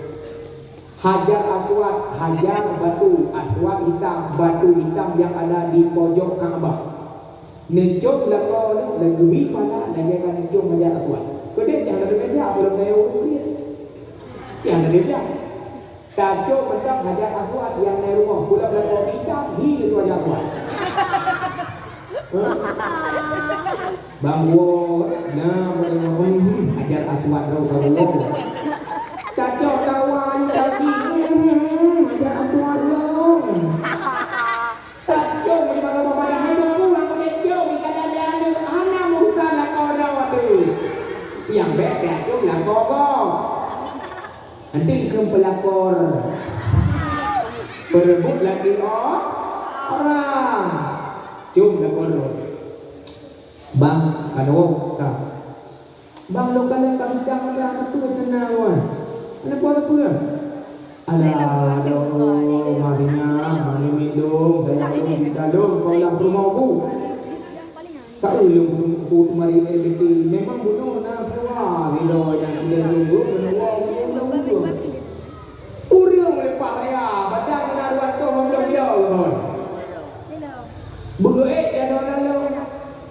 Hajar Aswad, hajar batu aswad hitam, batu hitam yang ada di pojok Ka'bah. Neucom lakoe nyoe lagée geubri pahala lagée ka neucom Hajar Aswad. Keudeh nyang ada meja, belum kaya ureuëng kriet. Nyang ada meja. Tacom mantong Hajar Aswad nyang na rumoh, pulang lakoe hitam, hi laju Hajar Aswad. Hah? Bang Wo, na, bang Wo, hmm, Hajar Aswad lo, bang Wo. Tacok tawa, you tadi, hmm, Hajar Aswad lo. Tacok, di mana bapak dah ada pulang, kena cok, di kanan dia ada, hana murka lakoe dah, waduh. Yang bek, tacok lakoe kau. Nanti ikheun peulakor. Peureubot laki o-, orang. Com lakoe. Bang, kanoe ka. Bang, lôn kalon ka bidang meuda, keupeue teunang, wai? Hana peue-peue. Alah, adoe, mari nyan, mari minum, sayang lôn, kita lôn, kau lam peurumoh ku. Ka ulôn peurumoh ku teumari L B T, memang bunoe na sewa, ridho dan tidak jumpa, bunoe, bunoe, bunoe. Ureuëng leupah raya, badan na dua ratus lima puluh kilo, hon. Beuék jaroe lalu.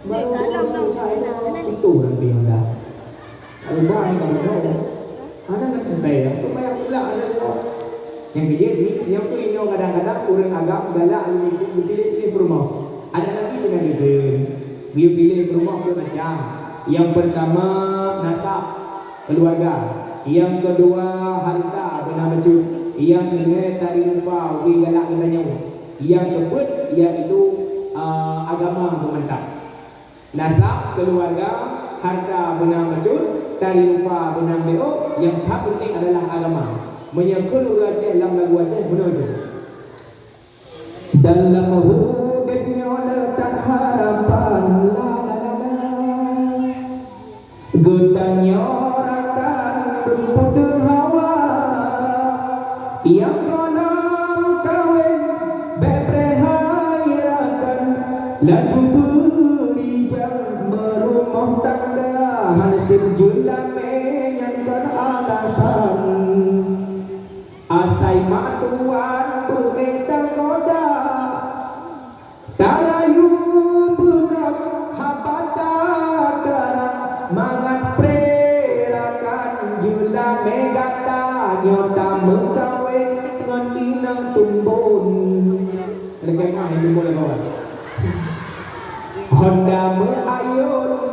Baru dua saya itu nanti yang dah. Kalau dah yang dah. Hana ka teuntèe, peumayang pula hana dua. Nyang keujeuet ni, nyang tu inoe kadang-kadang ureuëng agam galak lé geupiléh-piléh peurumoh. Ada lagi peunyakét. Geupiléh peurumoh peuet macam. Nyang peurtama, nasab. Keuluwarga. Nyang keudua, hareuta beuna bacut. Nyang keulhèe, tari rupa ubé galak geutanyoe. Nyang keupeuet, yaitu, a, agama geumeuntab. Nasab, keuluwarga, hareuta beuna bacut, tari rupa beuna beuôk, nyang that peunteng adalah agama. Meunyoe kheun ureuëng Aceh lam lagu Aceh, bunoe jih. Dalam udeb nyoe le that harapan, la, la, la, la. Geutanyoe rakan beupudeuh hawa, nyang gohlom kawen bék preh hai rakan, laju beurijang meurumoh tangga, hana sép jeulamé nyan kon alasan. Asai mak tuan beuék tagoda, tarayu beugab haba takarang, mangat preh rakan jeulamé gata nyoe tameukawen ngon inong tumbon. Ada kemah yang tumbon lawan. Honda meuayôn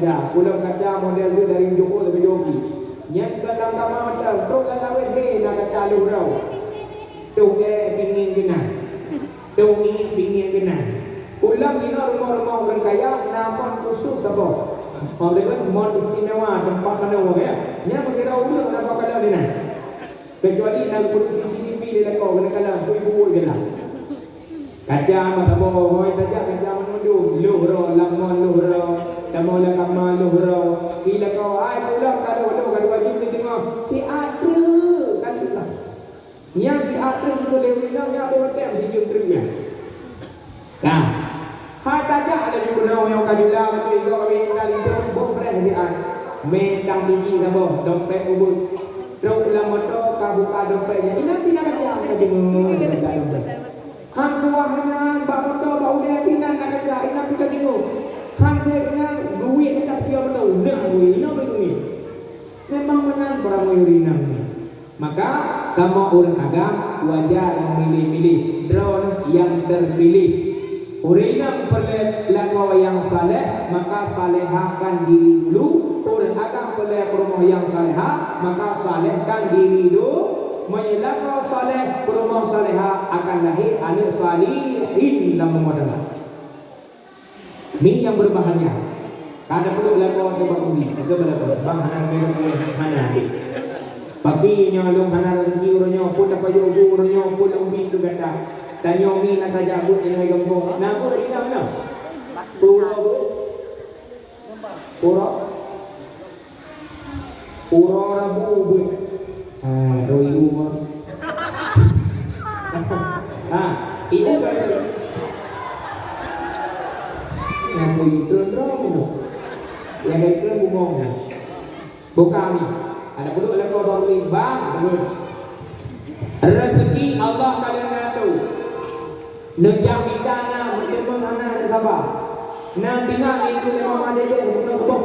kaca. Kulom kaca model tu dari Johor sampai Johor. Nyan kon lam kama mantong, trok lam lawét he na kaca lheuh droe. Toh ék bingeng keunan. Toh ék bingeng keunan. Kulom inoe rumoh-rumoh ureueng kaya na mon khusus saboh. Mon deungon mon istimewa teumpat manoe ya. Nyan meungira ureueng atau kalau dinan. Kecuali na geupeureusi C C T V di lakoe keuneukala bui-bui dalam. Kaca mata boh, hôi tajak kaca meunudum, lheuh droe, lam mon lheuh droe, tamong lam kama lheuh droe. Di lakoe, hai pulang ka lheuh, lheuh ka dua jeuem teudeungoe, siat treuk ka lheuh. Nyang siat treuk itu lheuh inong nyan boh tem sijeuem treuk nyan. Nah, hai tajak laju keunoe nyang ka jula beutôi igoe kami intat lintong boh breh di ai. Meuntah biji saboh dompet ubeut. Trok lam moto ka buka dompet nyan. Inan pih na kaca ka deungoe kaca dompet. Han kuah inan bak moto bak udeb inan na kaca inan pih ka deungoe. Han sép inan geuwét ka teupie moto. Nah, weh, inoe pih geuwét. Memang meunan para meuyuem inong nyan. Maka, kamoe ureueng agam wajar meumiléh-miléh droeneuh nyang teupiléh. Ureueng inong peureulée lakoe nyang saleh, maka salehahkan diri dulu. Ureueng agam peureulée peurumoh nyang salehah, maka salehkan diri dulu. Meunyoe lakoe saleh, peurumoh salehah, akan lahé aneuëk salihin lam rumoh tangga. Ni nyang beubahgia. Ka tapeuduek lakoe teuh bak umi, teuh bak lakoe. Bang hana keu hana deh. Paki nyoe lôn hana raseuki uroe nyoe, pun dapat joh bu uroe nyoe, pun lôn bi keu gata. Tanyoe mi na tajak buet inoe gampông. Na buet di na meunan? Uroe buet. Uroe. Uroe Rabu buet. Ha, roh ibu mah. Ha, ibu kata. Nyang bui treun droe bunoe. Nyang bui treun bungong. Buka ni. Ada peuduek lakoe bak umi, bang, bangun. Rezeki Allah ka lheueh na teuh. Neujak mita na, meuteumeung hana, hana saba. Na tinggai ikeu lé mama dedeh bunoe saboh.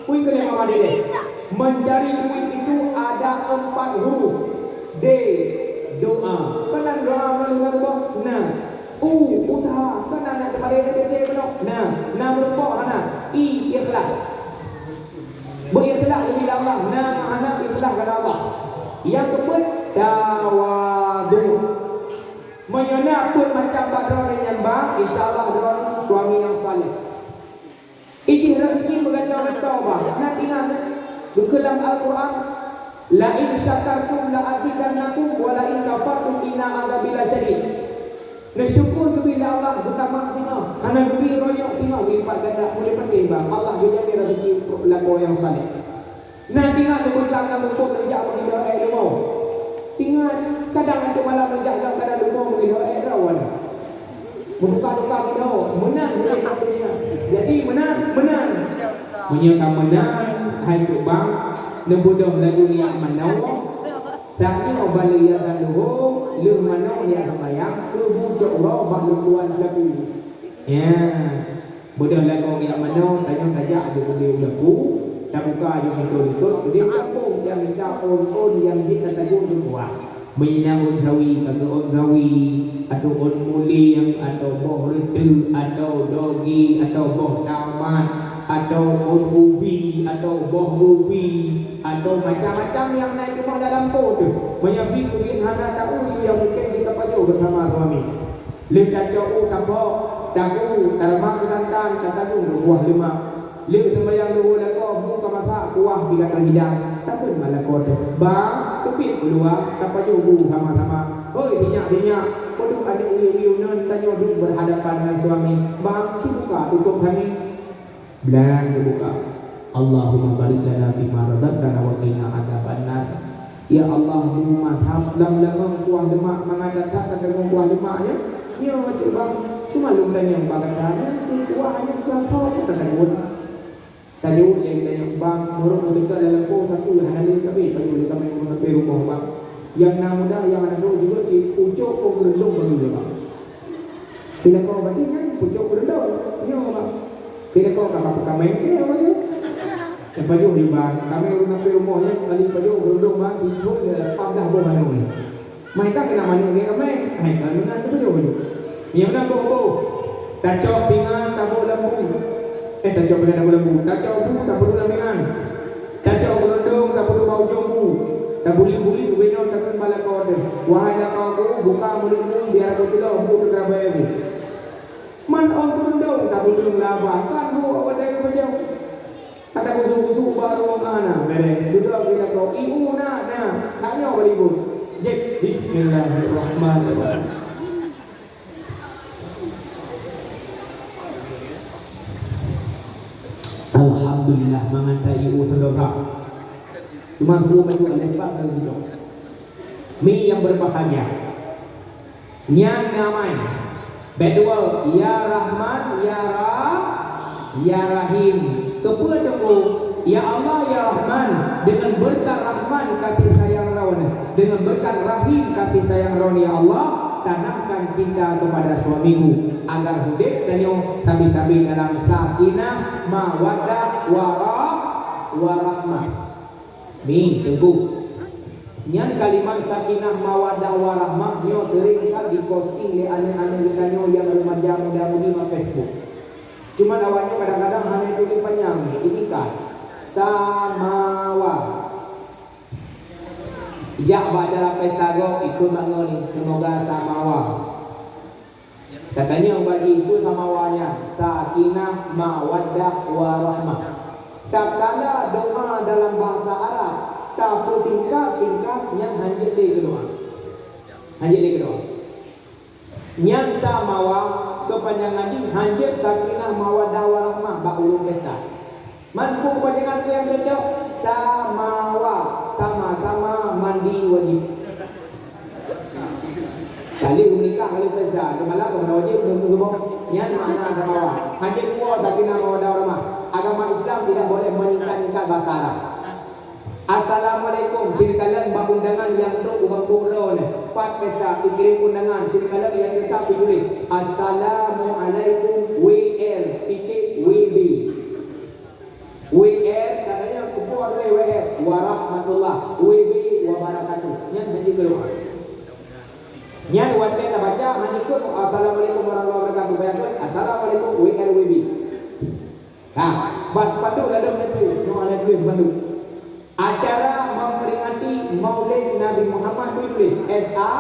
Ikeu lé mama dedeh. Mencari duit itu ada empat huruf. D, doa. Keunan doa meunurot saboh? Na. U, usaha. Keunan na teumarit kecil bunoe? Na. Na meureumpok hana? I, ikhlas. Beu ikhlas ubila Allah. Na meuhanap ikhlas keu Allah. Nyang keupeuet, tawadhu. Meunyoe na peuet macam bak droeneuh nyan ba, insya Allah droeneuh suami nyang saleh. Ijih rezeki meugantoe-gantoe ba. Na ingat, geukheun lam Al-Quran, "La in syakartum la azidannakum wa la in kafartum inna adzabi lasyadid." Neusyukur geubri lé Allah, geutamah singoh, hana geubri roh nyoe singoh geulipat ganda, ulée patéh ba. Allah geujamin rezeki lakoe nyang saleh. Na tinggai lôn beutang lam rumpok neujak meugiloe ék leumo. Tinggai, kadang ateueh malam neujak lom kadang leumo meugiloe ék droe. Meutuka-tuka geutanyoe, meunan uleh lam donya. Jadi meunan, meunan. Meunyoe ka meunan, hai cok bang, neubeudôh laju niat manoe. Saat nyoe ban lheueh azan luhô, lheueh manoe niat seumayang, keubu cok uroe bah lôn tuan lagu. Ya. Beudôh lagoe geujak manoe, tanyoe tajak beu-, beu-, beu-, laku, tabuka aju pintoe likot, udeb gampông, nyang minta ôn-ôn nyang jeuet tataguen keu kuah. Meunyoe na ôn sawi, ka geu ôn sawi, atau ôn mulieng, atau boh reuteuek, atau dogi, atau boh tamat, atau ôn ubi, atau boh ubi, atau macam-macam nyang na jumah dalam po teuh. Meunyoe bi keubiet hana taeu, yue nyang mungken jeuet tapajoh beusama suami. Lheueh tacok u tapok, tabu, taremak keutantan, tataguen keu kuah leumak. Lheueh seumayang luhô lakoe, bu ka masak, kuah pih ka teuhidang, takheun bak lakoe teuh, "Bang, teubiet u luwa, tapajoh bu sama-sama." Hôi, sinyak-sinyak, padub aneuk uyueng-uyueng nan, tanyoe duek berhadapan dengan suami. "Bang, ci buka tutong kami." Blang geubuka. Allahumma barik lana fima razaqtana wa qina adzabannar. Ya Allah, bu mazhab lam lamong kuah leumak mangat that-that tadeungoe kuah leumak nyan. Nyoe cit bang, cuma lôn tanyong bak gata nyan, kuah nyan kuah soe pun tadeungoe. Tajaweueb lé geutanyoe, "Bang, meurok meuteuka lam lampôh sapeue hana lé kamoe pajoh lé kamoe ureueng lapée rumoh, Bang. Nyang na muda, nyang hana trok jeuet cit, pucok kok geureuloh bagi lé, Bang." Pih lakoe badi nyan pucok geureuloh, nyoe, Bang. Pih lakoe ka bak peukameng keu, Bang, nyoe. Nyan pajoh lé, Bang. Kamoe ureueng lapée rumoh nyan, kali pajoh geureuloh, Bang, ithon lé lapan blah boh manoe. Meuhai ka keunan manoe ngieng ramé, hai ka deungon teupeujôh-peujoh. Nyang na boh-boh, tacok pingan taboh lam bu. Eh, tacok pingan taboh lam bu, tacok bu tapeuduek lam pingan. Tacok geurundong tapeuduek bak ujong bu. Tabuliek-buliek ubé nyoe takheun bak lakoe teuh, "Wahai lakoe ku, buka mulutmu, biar aku ceulok bu teuh keurabée bu." Man ôn geurundong tapeuduek lam babah, kan ho awak dayeuh pajoh. Ata gusuk-gusuk bak rueng ana, bereh. Dudoe keu lakoe, "Ibu, nak, nak." Nak nyoe bak ibu. Jép, bismillahirrahmanirrahim. Alhamdulillah, mangat that ibu seudosa. Cuma suruh bacut aleh bak dan gudok. Mi yang berbahagia. Nyang damai. Bak dua, ya Rahman, ya Ra-, ya Rahim. Keupeue teungku? Ya Allah, ya Rahman, dengan berkat rahman kasih sayang Droen, dengan berkat rahim kasih sayang Droen, ya Allah, tanamkan cinta kepada suamiku, agar udép tanyoe sabe-sabe dalam sakinah, mawaddah, warah-, warahmah. Mi, teungku. Nyan kalimat sakinah, mawaddah, warahmah nyoe seuring that diposting lé aneuk-aneuk geutanyoe nyang remaja muda-mudi bak Facebook. Cuma awaknyoe kadang-kadang hana tuléh panyang, itingkat. Samawa. Jak bak jalan pesta gob, ikheun bak ngon ni, seumoga samawa. Tatanyong bak jih, peue samawa nyan? Sakinah, mawaddah, warahmah. Tatkala doa dalam bahasa Arab, tapeutingkat-tingkat, nyan hanjeuet lé keu doa. Hanjeuet lé keu doa. Nyan samawa, keupanjangan jih hanjeuet sakinah, mawaddah, warahmah bak ureueng pesta. Man peue keupanjangan nyang cocok? Samawa, sama-sama mandi wajib. Kali meunikah, kali pesta, keumalam keumalam wajib, nyan makna samawa. Hanjeuet kuwoe sakinah mawaddah warahmah. Agama Islam tidak boleh menyingkat-nyingkat bahasa Arab. Assalamualaikum, ci neukalon bak undangan nyang trok u gampông droeneuh. Pat pesta, ikirém undangan, ci neukalon nyang teutap ituléh, "Assalamualaikum W R titik W B." W R, katanya keupeue tuléh W R, warahmatullah, W B wabarakatuh. Nyan hanjeuet keuluwa. Nyan watée tabaca, hanjeuet kheun, "Assalamualaikum warahmatullahi wabarakatuh." Baya kheun, "Assalamualaikum W R W B." Nah, bak spanduk ladôm nyan, nyoe hana tuléh spanduk. Acara memperingati Maulid Nabi Muhammad, tuléh S A,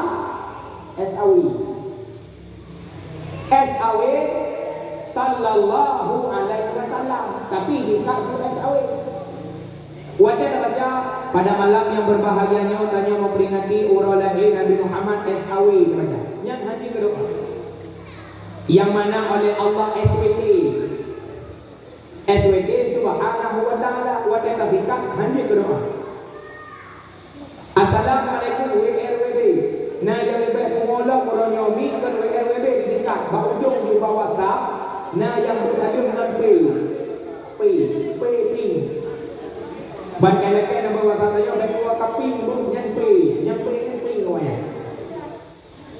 S A W. S A W, sallallahu alaihi wasallam. Tapi hikak tu S A W. Watée tabaca, "Pada malam yang berbahagia nyoe, tanyoe memperingati uroe lahé Nabi Muhammad," S A W tabaca. Nyan hanjeuet keu doa. Yang mana oleh Allah S W T. S W T subhanahu wa ta'ala, watée tafikat hanjeuet keu doa. Assalamualaikum W R W B. Na nyang leubeh pungo lom uroe nyoe mi kon W R W B, di Bak ujong jih bak WhatsApp, na nyang beuet saleuem ngon P. P, P ping. Ban ka lakèe nambah WhatsApp tanyoe, bèk tuwoe ka ping beuet nyan P, nyan P, nyan ping awaknyan.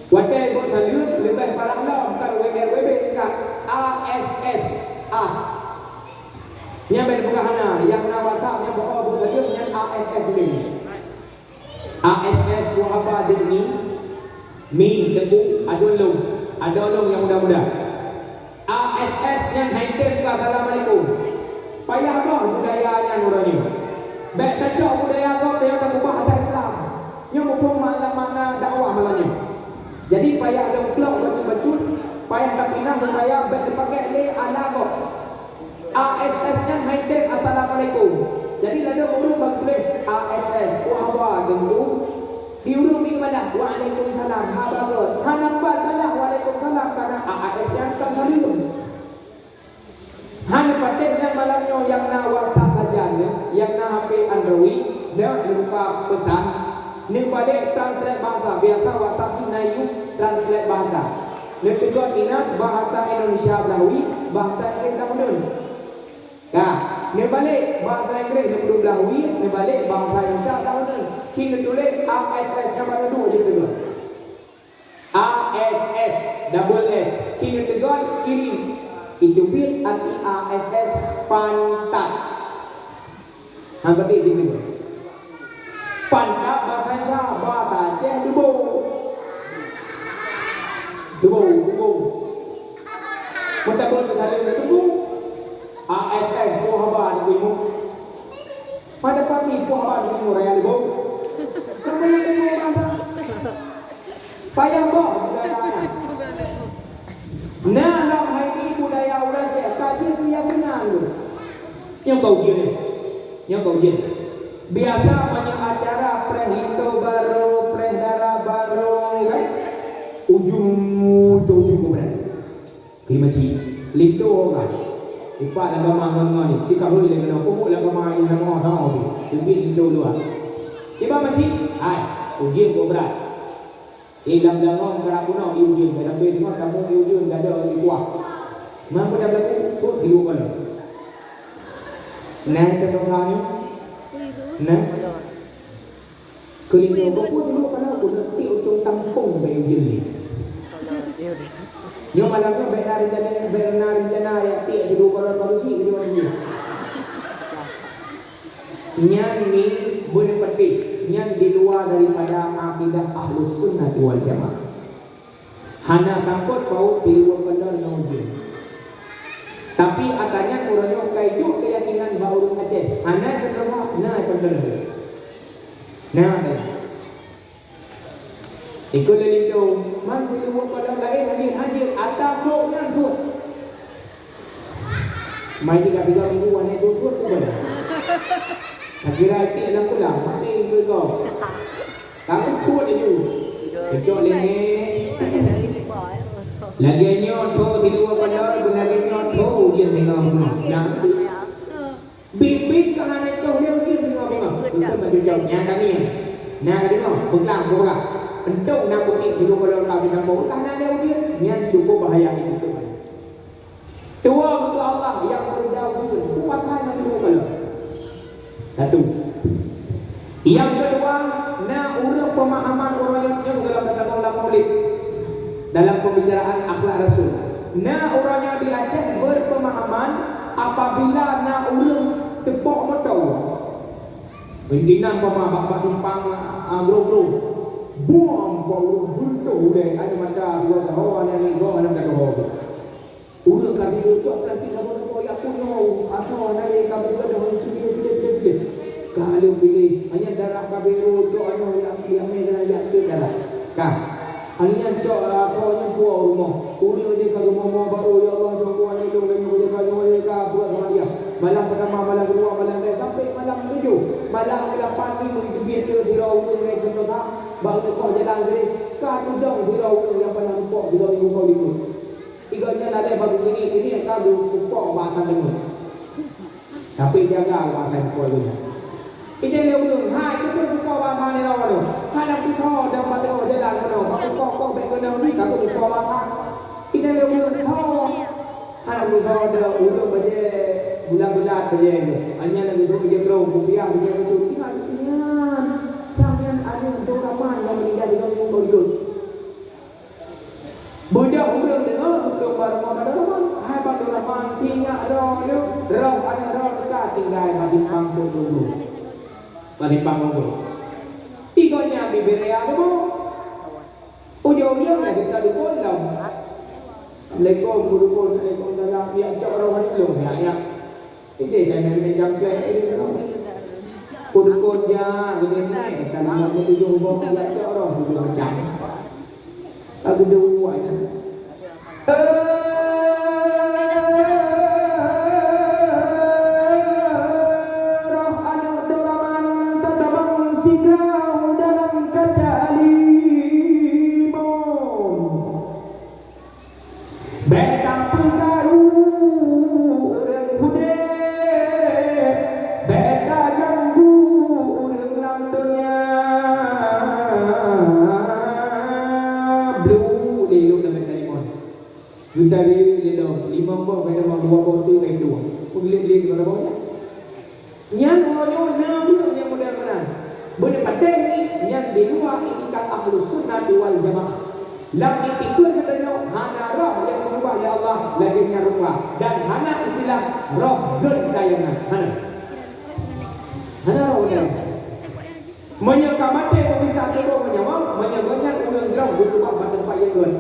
Watèe beuet saleuem, leubeh parah lom, bukan W R W B, bukan. A S S, as. Nyan bèk peugah hana, nyang na WhatsApp nyan beuet saleuem nyan A S S ulèe. A S S, peue haba dek mi? Mi, teungku, adoe lôn. Adoe lôn nyang muda-muda. A S S nyan hai tem keu assalamualaikum. Payah boh budaya nyan uroe nyoe. Bèk tacok budaya gob tanyoe takeubah ata Islam. Nyoe muphom makna dakwah malam nyoe. Jadi payah lôn plok bacut-bacut, payah tapinah budaya bèk tapakèk lé ala gob. A S S nyan hai tem assalamualaikum. Jadi ladôm ureueng bak tuléh A S S, peue haba teungku? Di ureueng mi balah, "Waalaikumsalam, haba göt." Hana pat balah waalaikumsalam, karena A S S nyan ka saleuem. Hana patéh nyan malam nyoe nyang na WhatsApp sajan, nyang na H P Android, na neubuka peusan, neubalek translate bahasa. Biasa WhatsApp jih na yub translate bahasa. Neuteugon inan bahasa Indonesia blah wie, bahasa Inggris blah uneun. Ka, neubalek bahasa Inggris neupeuduek blah wie, neubalek bahasa Indonesia blah uneun. Ci neutuléh A S S nyang bak dudoe jih teugon. A S S, double S. Ci neuteugon kiri. Itu pih arti A S S, pantat. Ha, berarti itu. Pantat bahasa Indonesia, bahasa Aceh, tuboh. Tuboh, tuboh. Meutabeuet teuka lé tuboh. A S S, peue haba di Timur? Pada pati, peue haba di Timur, raya tuboh. Kamu yang tuboh, apa? Payah boh budaya nyan. Na lam hai nyoe budaya ureueng Aceh, ka jeuet keu nyang meunan lom. Nyoe ka ujeuen nyoe. Nyoe ka ujeuen. Biasa meunyoe acara preh linto barô, preh dara barô, kan? Ujong, ujong, ujong kuburan. Keu makcik, linto ka. Ipak lam gama ngon-ngon ni, sikahui lé keunoe, peubuet lam gama ni sama-sama tu. Teubiet linto luwa. Tiba makcik, hai, ujeuen keu brat. Eh, lam dangong karap bunoe ié ujeuen, tapi deungoe kamoe ié ujeuen gada ié kuah. Man peudak lagu, tu tilu kali. Nah, contoh kami. Nah. Keulinto buku tilu kali aku nak tiek ucung tampong bak ujeuen ni. Nyoe malam nyoe bèk na rencana, bèk na rencana ya tiek tilu kali baru sih gitu lagi. Nyan ni beuneupeuteh, nyan di luwa daripada akidah Ahlus Sunnah wal Jamaah. Hana sangkot paut tiluwa keudroe ngon ujeuen. Tapi ata nyan uroe nyoe ka iduek keuyakinan bak ureueng Aceh. Hana keudroe, na keudroe. Na keudroe. Ikôt lé linto, man tiluwa keudroe laén hajeuet-hajeuet, ata kok nyan suet. Mai tiga tiga minggu wan hai tuet-tuet pun banyak. Akhira tiek lam kulam, mati keu gob. Kamu tuet laju. Kecok lengek. Lagèe nyoe tho tiluwa padahai, lagèe nyoe tho ujeuen deungoe bunoe. Nah, bit-bit ka hana tho lé ujeuen deungoe bunoe. Beutôi bak cucok nyang kami. Nah, ka deungoe, peugah, peugah. Entong na putih tiluwa padahai ka bintang bau. Entah na lé ujeuen, nyan cukup bahaya itu. Tuwo keu Allah nyang peureuda ujeuen, kuasa nyang jeuet keu Allah. Satu. Nyang keudua, na ureueng peumahaman ureueng nyoe dalam peutamong lam Maulid, dalam pembicaraan akhlak Rasul. Na ureueng nyoe di Aceh beupeumahaman, apabila na ureueng teupok moto, inti na umpama bak, bak simpang, a, Grogro, buang bak ureueng beureutoh ulèe, aneuk mata dua tahun, aneuk nibak, aneuk mata dua tahun. Ureueng ka tidur cok plastik saboh-saboh, ya pun nyoe, atau na lé ka beudoh, pideh, pideh, pideh, pideh. Ka lheueh piléh, hanya darah ka beudoh cok, aneuk ya, ya mé kena jak cok darah. Ka. Hanya cok, atau nyoe puwoe rumoh. Ureueng deh ka geumoe-moe baru, ya Allah, nyoe kuat nyoe, nyoe jaga, nyoe jaga, buat sama dia. Malam pertama, malam kedua, malam ketiga, sampai malam tujuh. Malam kelapan ni, meugeubit ke sira ureueng ngai contoh sa, bak teukoh jalan tadi, ka tudong sira ureueng nyang pernah mupok sira minggu kau likot. Tiga nyan ada baru kini, kini ka geupok bak atas deungon. Tapi jaga bak atas pukul dunia. Ini dia ureueng, hai, itu pun pukul bak atas ni lawan tu. Hana pukul dan batu jalan mana. Bak pukul kau baik kena ni, kaku pukul bak atas. Hana meutho dah ureueng bajée bulat-bulat bajée nyoe. Hanya lagée tu ija droe kupiah bajée bacut. Ingat nyan, sang nyan aneuëk Abdurrahman nyang meuninggai di kampung Tongkot. Beudôh ureueng deungoe geukheun bak rumoh Abdurrahman. Hai Abdurrahman, ingat droe nyoe, roh aneuëk droe teuka tinggai bak simpang Peuet Lunggu. Bak simpang Lunggu. Tigo nyan bibiraya geuboh. Ujong-ujong nyan geutanyoe dukon lom. Assalamualaikum, Bu Dukon. Waalaikumsalam. Ya, cok roh aneuk lôn, ya, ya. Ide dan nenek jamplek ini roh. Bu Dukon, ya, ini nenek. Kalau nak menuju boh, ya, cok roh, tujuh macam. Tak gedung buat, ya. Roh aneuk Abdurrahman tatabang sigrau dalam kaca limong. Bék tapeukaru ureueng udeb, bék taganggu ureueng lam donya. Blu lé lôn lam kaca limong. Geutari lé lom, limong boh ka tamong, dua boh teuk ka itueng. Peugleh-gleh keu boh nyan. Nyan uroe nyoe na ureueng nyang model meunan. Beuneupatéh nyan di luwa itikad Ahlus Sunnah wal Jamaah. Lam itikad geutanyoe hana roh nyang geukeubah lé Allah lagée nyan rupa dan hana istilah roh geuntaian. Hana. Hana roh geuntaian. Meunyoe ka maté peubisa tuboh meunyoe, meunyoe gobnyan ureueng jroh geukeubah bak teumpat nyang gét.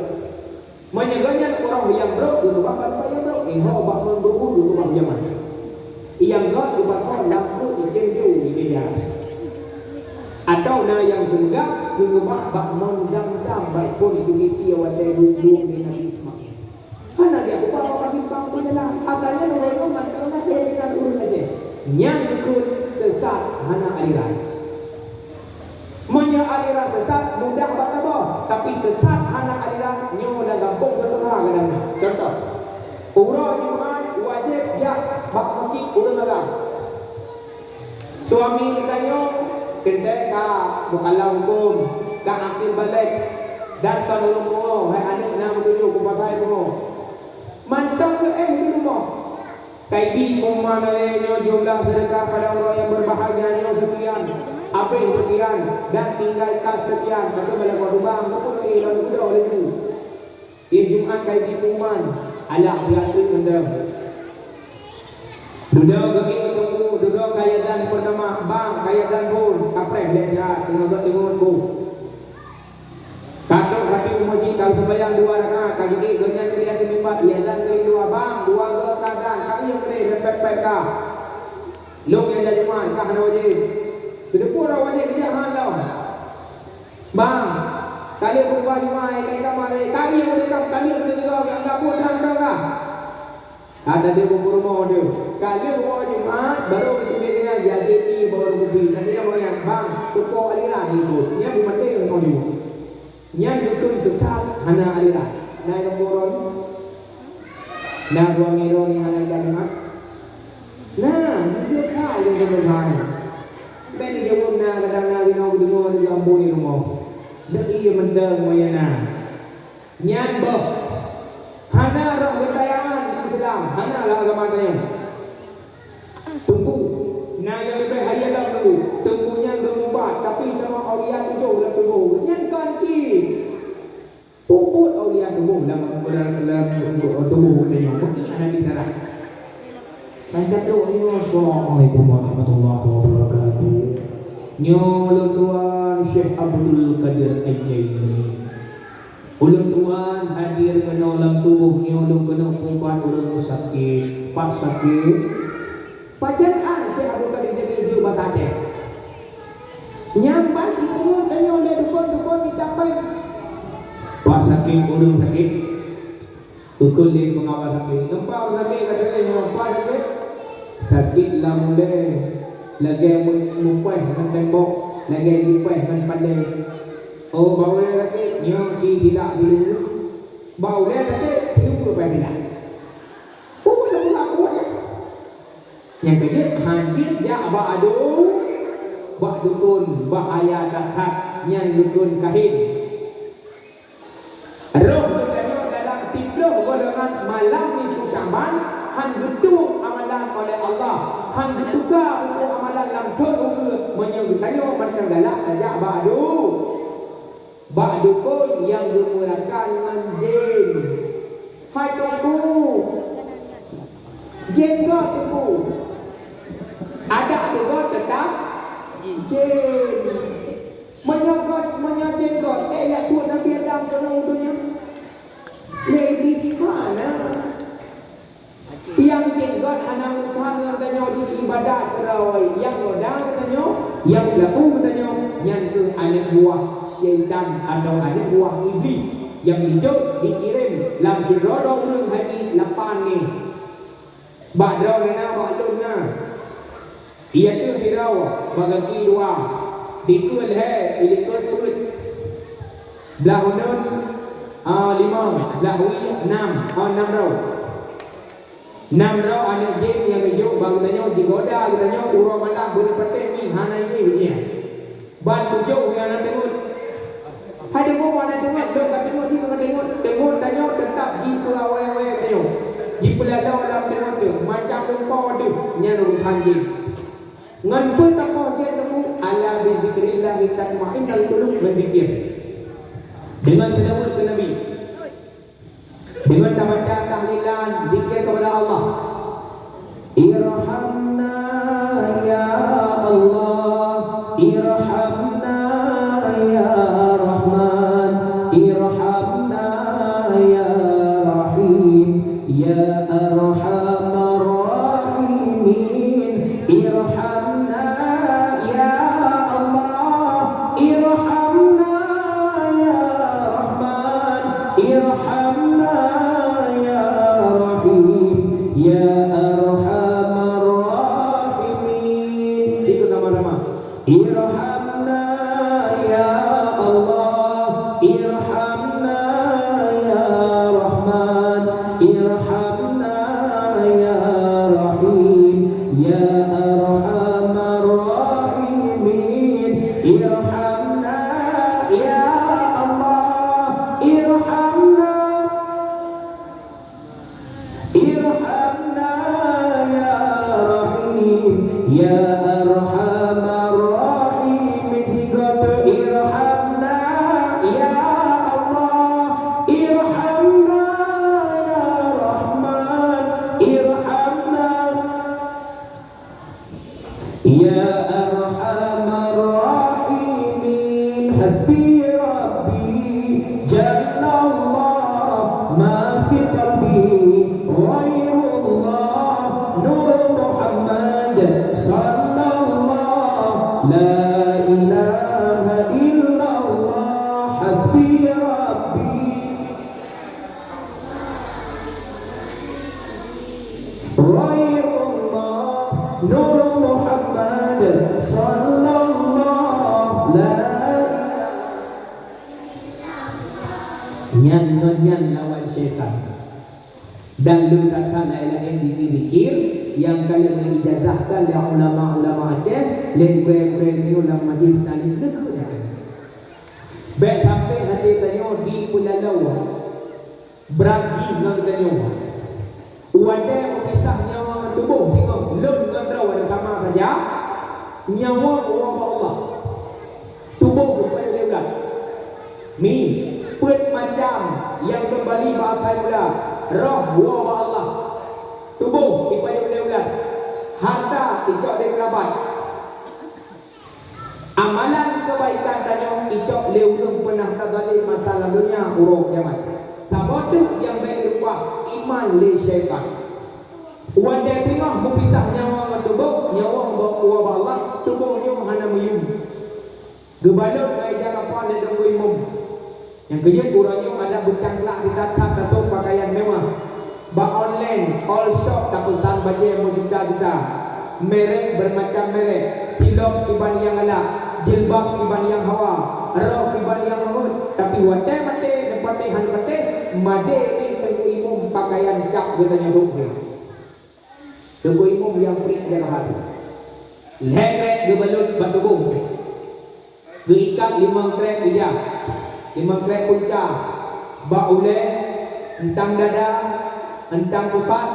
Meunyoe gobnyan uroe nyang brok geukeubah bak teumpat nyang brok, eh, ho bak mon beuruhu geukeubah jameun. Nyang gét geukeubah ho lam pruet icen ju di meja. Atawa na nyang seumeugah geukeubah bak mon zam-zam bak phon itu miti watée duek-duek lé Nabi Ismail. Hana geukeubah bak simpang peujalan. Ata nyan uroe nyoe mantong na lé dinan ureueng Aceh. Nyan dikeue seusat hana aliran. Meunyoe aliran sesat mudah bak saboh, tapi sesat hana aliran nyoe lam gampông contoh ha gadang nyoe. Contoh, uroe Jumat wajéb jak bak meuseujid ureueng agam. Suami geutanyoe keuntée ka mukallaf huköm, ka akil balek, dan ka ureueng pungo, hai aneuk na meutujoh kupakai pungo. Mantong geuéh di rumoh. Kaibi pengumuman lagée nyoe, jumlah sedekah pada uroe nyang berbahagia nyoe sekian, habéh sekian, dan tinggai kas sekian. Ka keuh balakoe lubang, keupeue ilôn dudoe laju. Di Jumat kaibi pengumuman, alah beurati mantong. Dudoe geuéh teungku, dudoe kayée dan peutama, bang kayée dan phon, kapreh lé siat, teungoh geudeungoe phon. Ka trok Rabi u meuseujid ka seumayang dua rakaat, ka geuék gobnyan keu di ateueh mimbar, iazan keu dua, "Bang, dua goe ka azan, ka ié keudeh, pép-pép ka." Lôn iazan Jumat, ka hana wajéb. Keuteupue droe wajéb geujak han lom. "Bang, ka lheueh khutbah Jumat, ka ié ka, ka ié keudeh, ka lheueh keudeh tiga, ka buet han droe ka." Ada dia buku rumah dia. Kalau orang Jumat, baru itu dia kena jadi ni baru kupi. Nanti dia orang yang, "Bang, tepuk aliran itu." Dia bukan dia yang kau jumpa. Yang betul tetap hana aliran. Naik ke orang. Nah, buang ironi hana aliran Jumat. Nah, dia kau yang kena bahaya. Bagi dia pun nah, kadang nah, dia nak dengar dia lampu di rumah. Dia iya mentang, maya nah. Nyan boh. Hana roh geutayangan Islam, hana lam agama tanyoe. Teungku, na nyang leubeh hayeu lom teungku. Teungku nyan geumubat, tapi teuma aulia tuboh lam tuboh. Nyan kon cit. Peubuet aulia tuboh lam, lam, lam tuboh tanyoe. Mungkin ada di darah. Maka doa, assalamualaikum warahmatullahi wabarakatuh. Nyoe lôn tuan Syekh Abdul Qadir Al-Jaini. Ulôn tuan hadir keunoe lam tuboh nyoe lôn keuneuk peuubat ureueng sakét. Pat sakét? Pajan an Syekh Abdul Qadir Jaini jeuet bak Aceh. Nyang ban ipeungeut tanyoe lé dukon-dukon mita péng. Pat sakét ureueng sakét? Ukeue lé pengawa sakét. Ngempa sakét ka deuh nyoe, pat sakét? Sakét lam ulée, lagée mu-, mupéh ngon tembok, lagée jipéh ngon pandai. Oh, bak ulée sakét, nyoe ci silak dulu. Bak ulée sakét, dulu leubeh silak. Oh, dah pula kuat ya. Nyang keujeuet, hanjeuet jak bak adu, bak dukon, bahaya that-that, nyan dukon kahin. Roh geutanyoe dalam siplôh Golongan malam nisfu Sya'ban han geutueng amalan oleh Allah, han geutuka buku amalan lam thon ukeue meunyoe geutanyoe mantong galak tajak bak du-, bak dukon nyang geumeurakan ngon jén. Hai Teungku, jén gob Teungku, adak peugot teutap jén. Meunyoe gob, meunyoe jén gob, eh, ya tuan Nabi Adam keunoe u donya. Lé di mana? Nyang jén gob hana meutuha ngon tanyoe di ibadat keudroe, nyang roda geutanyoe, nyang peulaku geutanyoe, nyan kheueh aneuk buah syaitan atawa aneuk buah Iblih nyang jijok jikirém lam sidroe-droe ureuëng hai lapan nyoe. Bak droeneuh na, bak lôn na. Ia kheueh sidroe bak gaki dua, dikeue lhée, ilikot peuet. Blah uneuen, ah, limong, blah wie, nam, oh, nam droe. Nam droe aneuk jén nyang geujok bak geutanyoe, jigoda geutanyoe uroe malam beuneupatéh mi hana ié nyan. Ban tujoh nyang na teungeut. Hai teungeut, ban na teungeut, lôn ka teungeut, jih ka teungeut. Teungeut tanyoe teutap jipeuawai-awai tanyoe. Jipeulalo lam teungeut teuh, macam lumpoe deuh nyan urusan jih. Ngon peue tapoh jén teungku? Ala bizikrillahi tatmainnul qulub, beuzikir. Deungon seulaweuet keu Nabi. Deungon tabaca tahlilan, zikir kepada Allah. Irhamna ya Allah, irhamna ya Rahman, irhamna ya Rahim, ya Arhamar Rahimin, irhamna ya Allah, irhamna ya Rahman, irhamna ya Rahim, ya Arhamar Rahimin. Situ nama-nama. Irhamna ya Allah, irhamna ya Rahman, irhamna ya Rahim, ya Arhamar Rahimin, irhamna ya Allah, irhamna. Irhamna ya Rahim, ya Arhamar Rahimin. Tiga tu, irhamna ya Allah, irhamna ya Rahman, irhamna. Ya Arhamar Rahimin, hasbi Rabbi, jallallah, ma fi qalbi ghairullah, nur Muhammad, sallallah, la ilaha illallah, hasbi Rabbi. Ghairullah, nur Muhammad, sallallah, la ilaha. Nyan ngon nyan lawan syaitan. Dan lôn that-that laén-laén zikir-zikir nyang ka lheueh geuijazahkan lé ulama-ulama Aceh, lé gurée-gurée nyoe lam majlis taklim neukeuh nyan. Bék sampai até tanyoe jipeulalo. Brat jih ngon tanyoe. Watée meupisah nyawa ngon tuboh, singoh lôn ngon droe sama saja, nyawa woe bak Allah. Tuboh geupajoh lé ulat. Mi, peuet macam nyang keumbali bak asai mula, roh woe bak Allah. Tuboh ipajoh lé ulat. Harta icok lé keurabat. Amalan keubaikan tanyoe icok lé ureuëng peunah tazalém masa lam donya uroe kiamat. Saboh teuk nyang bék ireubah, iman lé syaitan. Watée singoh meupisah nyawa ngon tuboh, nyawa woe bak Allah, tuboh nyoe hana meuyum. Geubalot ngon ija kapan lé teungku imum. Nyang keujeuet uroe nyoe adak beucangklak that-that tasôk pakaian mewah. Bak online, all shop tapeusan bajée meujuta-juta. Merek bermacam merek, silop kiban nyang galak, jilbab kiban nyang hawa, rok kiban nyang mangat. Tapi watée maté neupatéh han patéh, madé in teungku imum pakaian cap geutanyoe hok jih. Teungku imum nyang priek jaroe hati. Lhée trek geubalot bak tuboh. Geuikat limong trek ija, limong trek punca, bak ulée, Eunteuk dada, eunteuk pusat,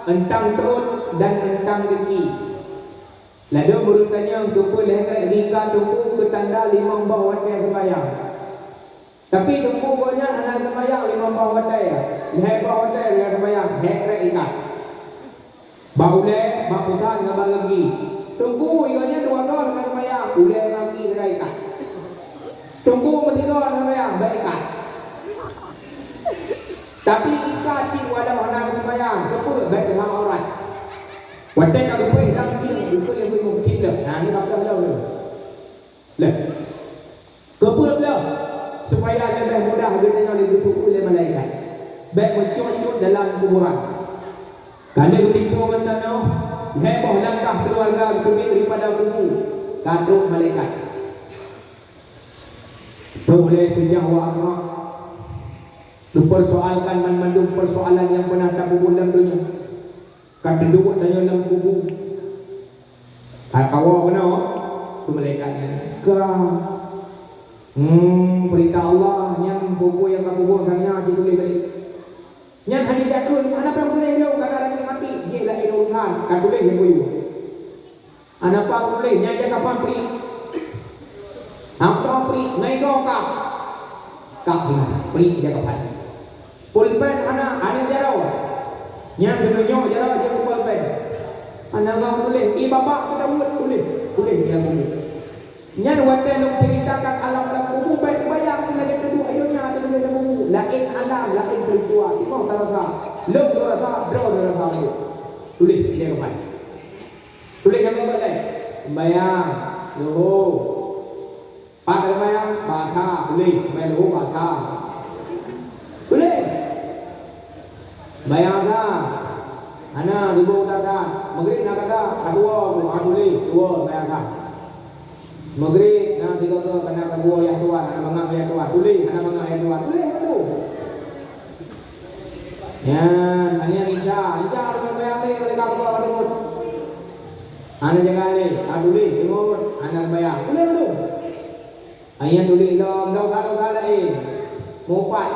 eunteuk teuôt, dan eunteuk gaki. Ladôm ureuëng tanyong keupeue lhée krek gaki ka Teungku keu tanda limong boh watée seumayang. Tapi Teungku gobnyan hana seumayang limong boh watée, lhée boh watée lhée seumayang, lhée krek ikat. Bak ulée, bak pusat ngon bak gaki. Teungku, igoe nyan dua goe hana seumayang, ulée ngon gaki hana ikat. Teungku meusigoe hana seumayang, bék ikat. Tapi ikat cit walau hana seumayang, keupeue bék teuhah aurat. Watée ka geupeuéh lam jih, geupeuéh lé mungkin lom. Nah, ni ka peugah lom. Leh. Keupeue lom, supaya leubeh mudah geutanyoe lé geuseuôt lé malaikat. Bék meucut-cut dalam kuburan. Ka lheueh geutimpôk ngon tanoh, lhée boh langkah keuluwarga geuteubiet daripada kubu, ka trok malaikat. Trok lé Sujah wa Amra, geupeursoalkan banmandum peursoalan nyang peunah tapeubuet lam donya. Ka teuduek tanyoe lam kubu. Ka kawoe keunoe, keu malaikat nyan. Ka. Hmm, peurintah Allah nyan, buku nyang ka kubu kanya cit tuléh balik. Nyan hana takheun, hana payah tuléh lom, ka na lagée maté, jih laén urusan, ka tuléh nyang buyue. Hana payah tuléh, nyan jak kafan pri. Hana payah pri, ngai goe kah. Kah singoh, pri jak kafan. Pulpen hana, hana jaroe. Nyan keuneuk nyoe jaroe jeuet keu pulpen. Hana ngau tuléh, i babah keu Daud, tuléh, tuléh di lagu. Nyan watée lôn ceuritakan alam lam kubu, bék teubayang lagée teuduek i donya teutuléh lam kubu. Laén alam, laén peuristiwa. Singoh tarasa, lôn rasa, droe rasa lagée. Tuléh, tuléh keupan. Tuléh nyang keubah lé. Sembayang, luhô. Pat seumayang, basa, tuléh. Seumayang luhô, basa. Tuléh. Seumayang asai. Hana, suboh takat. Maghrib na takat, ka tuwoe, ha, tuléh, tuwoe, seumayang asai. Maghrib na sigoe-goe, ka na ka tuwoe yah tuan, hana mangat yah tuan. Tuléh, hana mangat yah tuan. Tuléh, ha, tuléh. Nyan, nyan Isya. Isya teungoh seumayang lé, malaikat Allah ka teungeut. Hana jaga lé, ha, tuléh, teungeut, hana seumayang. Tuléh, ha, tuléh. Nyan tuléh lom, dosa-dosa laén. Meuupat.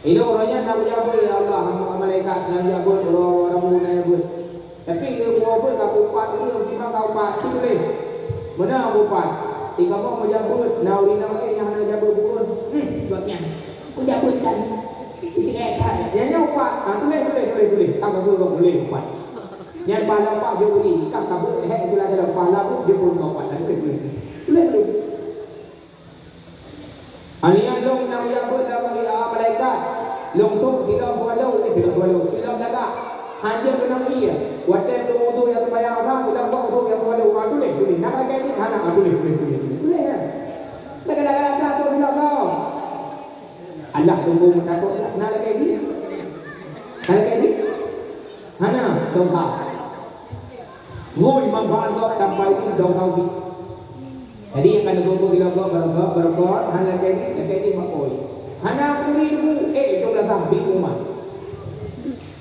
Ilôn uroe nyan na kujak beuet, ya Allah, malaikat na kujak beuet, uroe Rabu na kujak beuet. Tapi lheueh beuet ka kuupat, ureuëng simang ka upat, cit tuléh. Meunan kuupat. Di kamoe meujak beuet, na ureuëng inong laén nyang hana jak beuet buet. Hmm, gobnyan. Kujak beuet that. Kucingek that. Nyan, nyan upat. Ha, tuléh, tuléh, tuléh, tuléh. Ka bagus, tuléh upat. Nyan pahala upat jeuet bri. Ka, ka beuet hék gula dalam pahala beuet jeuet peurunoe upat. Tuléh, tuléh, tuléh. Tuléh, tuléh. Aneuk lôn na kujak beuet lam bagi, ah, malaikat. Lôn sôk silop tuha lôn, eh, silop tuha lôn, silop lagak. Hanjeuet keunong ié. Watée lôn udhu nyang seumayang asai, silop udhu nyang tuha lôn. Ah, tuléh, tuléh. Na lakée jih hana, ah, tuléh, tuléh, tuléh, tuléh. Tuléh, ya. Lagak-lagak dah tu silop kau. Alah, tunggu meutakot lah. Na lakée jih. Na lakée jih. Hana, teuhah. Ngui manfaat gob tanpa izin dosa ubit. Jadi, nyang ka neugob gila gob barokot, barokot, hana lakée jih, lakée jih mak poi. Hana peuturi debu, eh, jom lasah bi umat.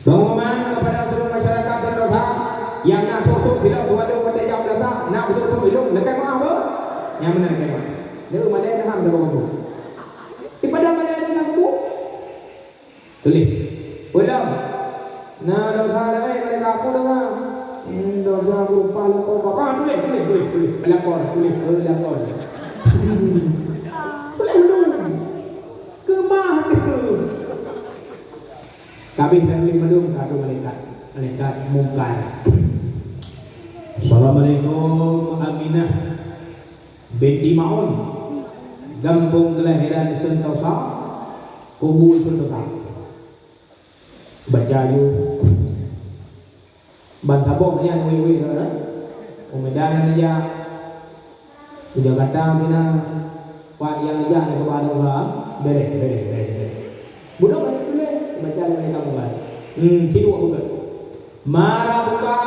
Pengumuman kepada seluruh masyarakat dan dosa yang nak tok-tok tidak buat dong pada jam lasah, nak betul-betul ilung, lakée maaf, beuh? Nyang meunan lakée maaf. Dia malée dah ham dah bawa. Di padang malée ada lampu. Tuléh. Peue lom? Na dosa laén, malaikat, peue dosa? Hmm, dosa berupa lakoe. Ah, tuléh, tuléh, tuléh, tuléh. Pelakor, tuléh, pelakor. Tuléh dulu. Keumah tu. Kabéh dah tuléh mandum, ka troh malaikat. Malaikat Mungkar. Assalamualaikum, Aminah binti Maun, gampông keulahiran Sentosa, kubu Sentosa. Baca aju. Ban saboh nyan wéh-wéh, eh? U Medan na jak. U Jakarta pih na. Pat nyang jak na keuba dosa. Bereh, bereh, bereh, bereh. Bunoe kan tuléh, baca lé kamoe kan. Hmm, ci dua buka. Mara buka.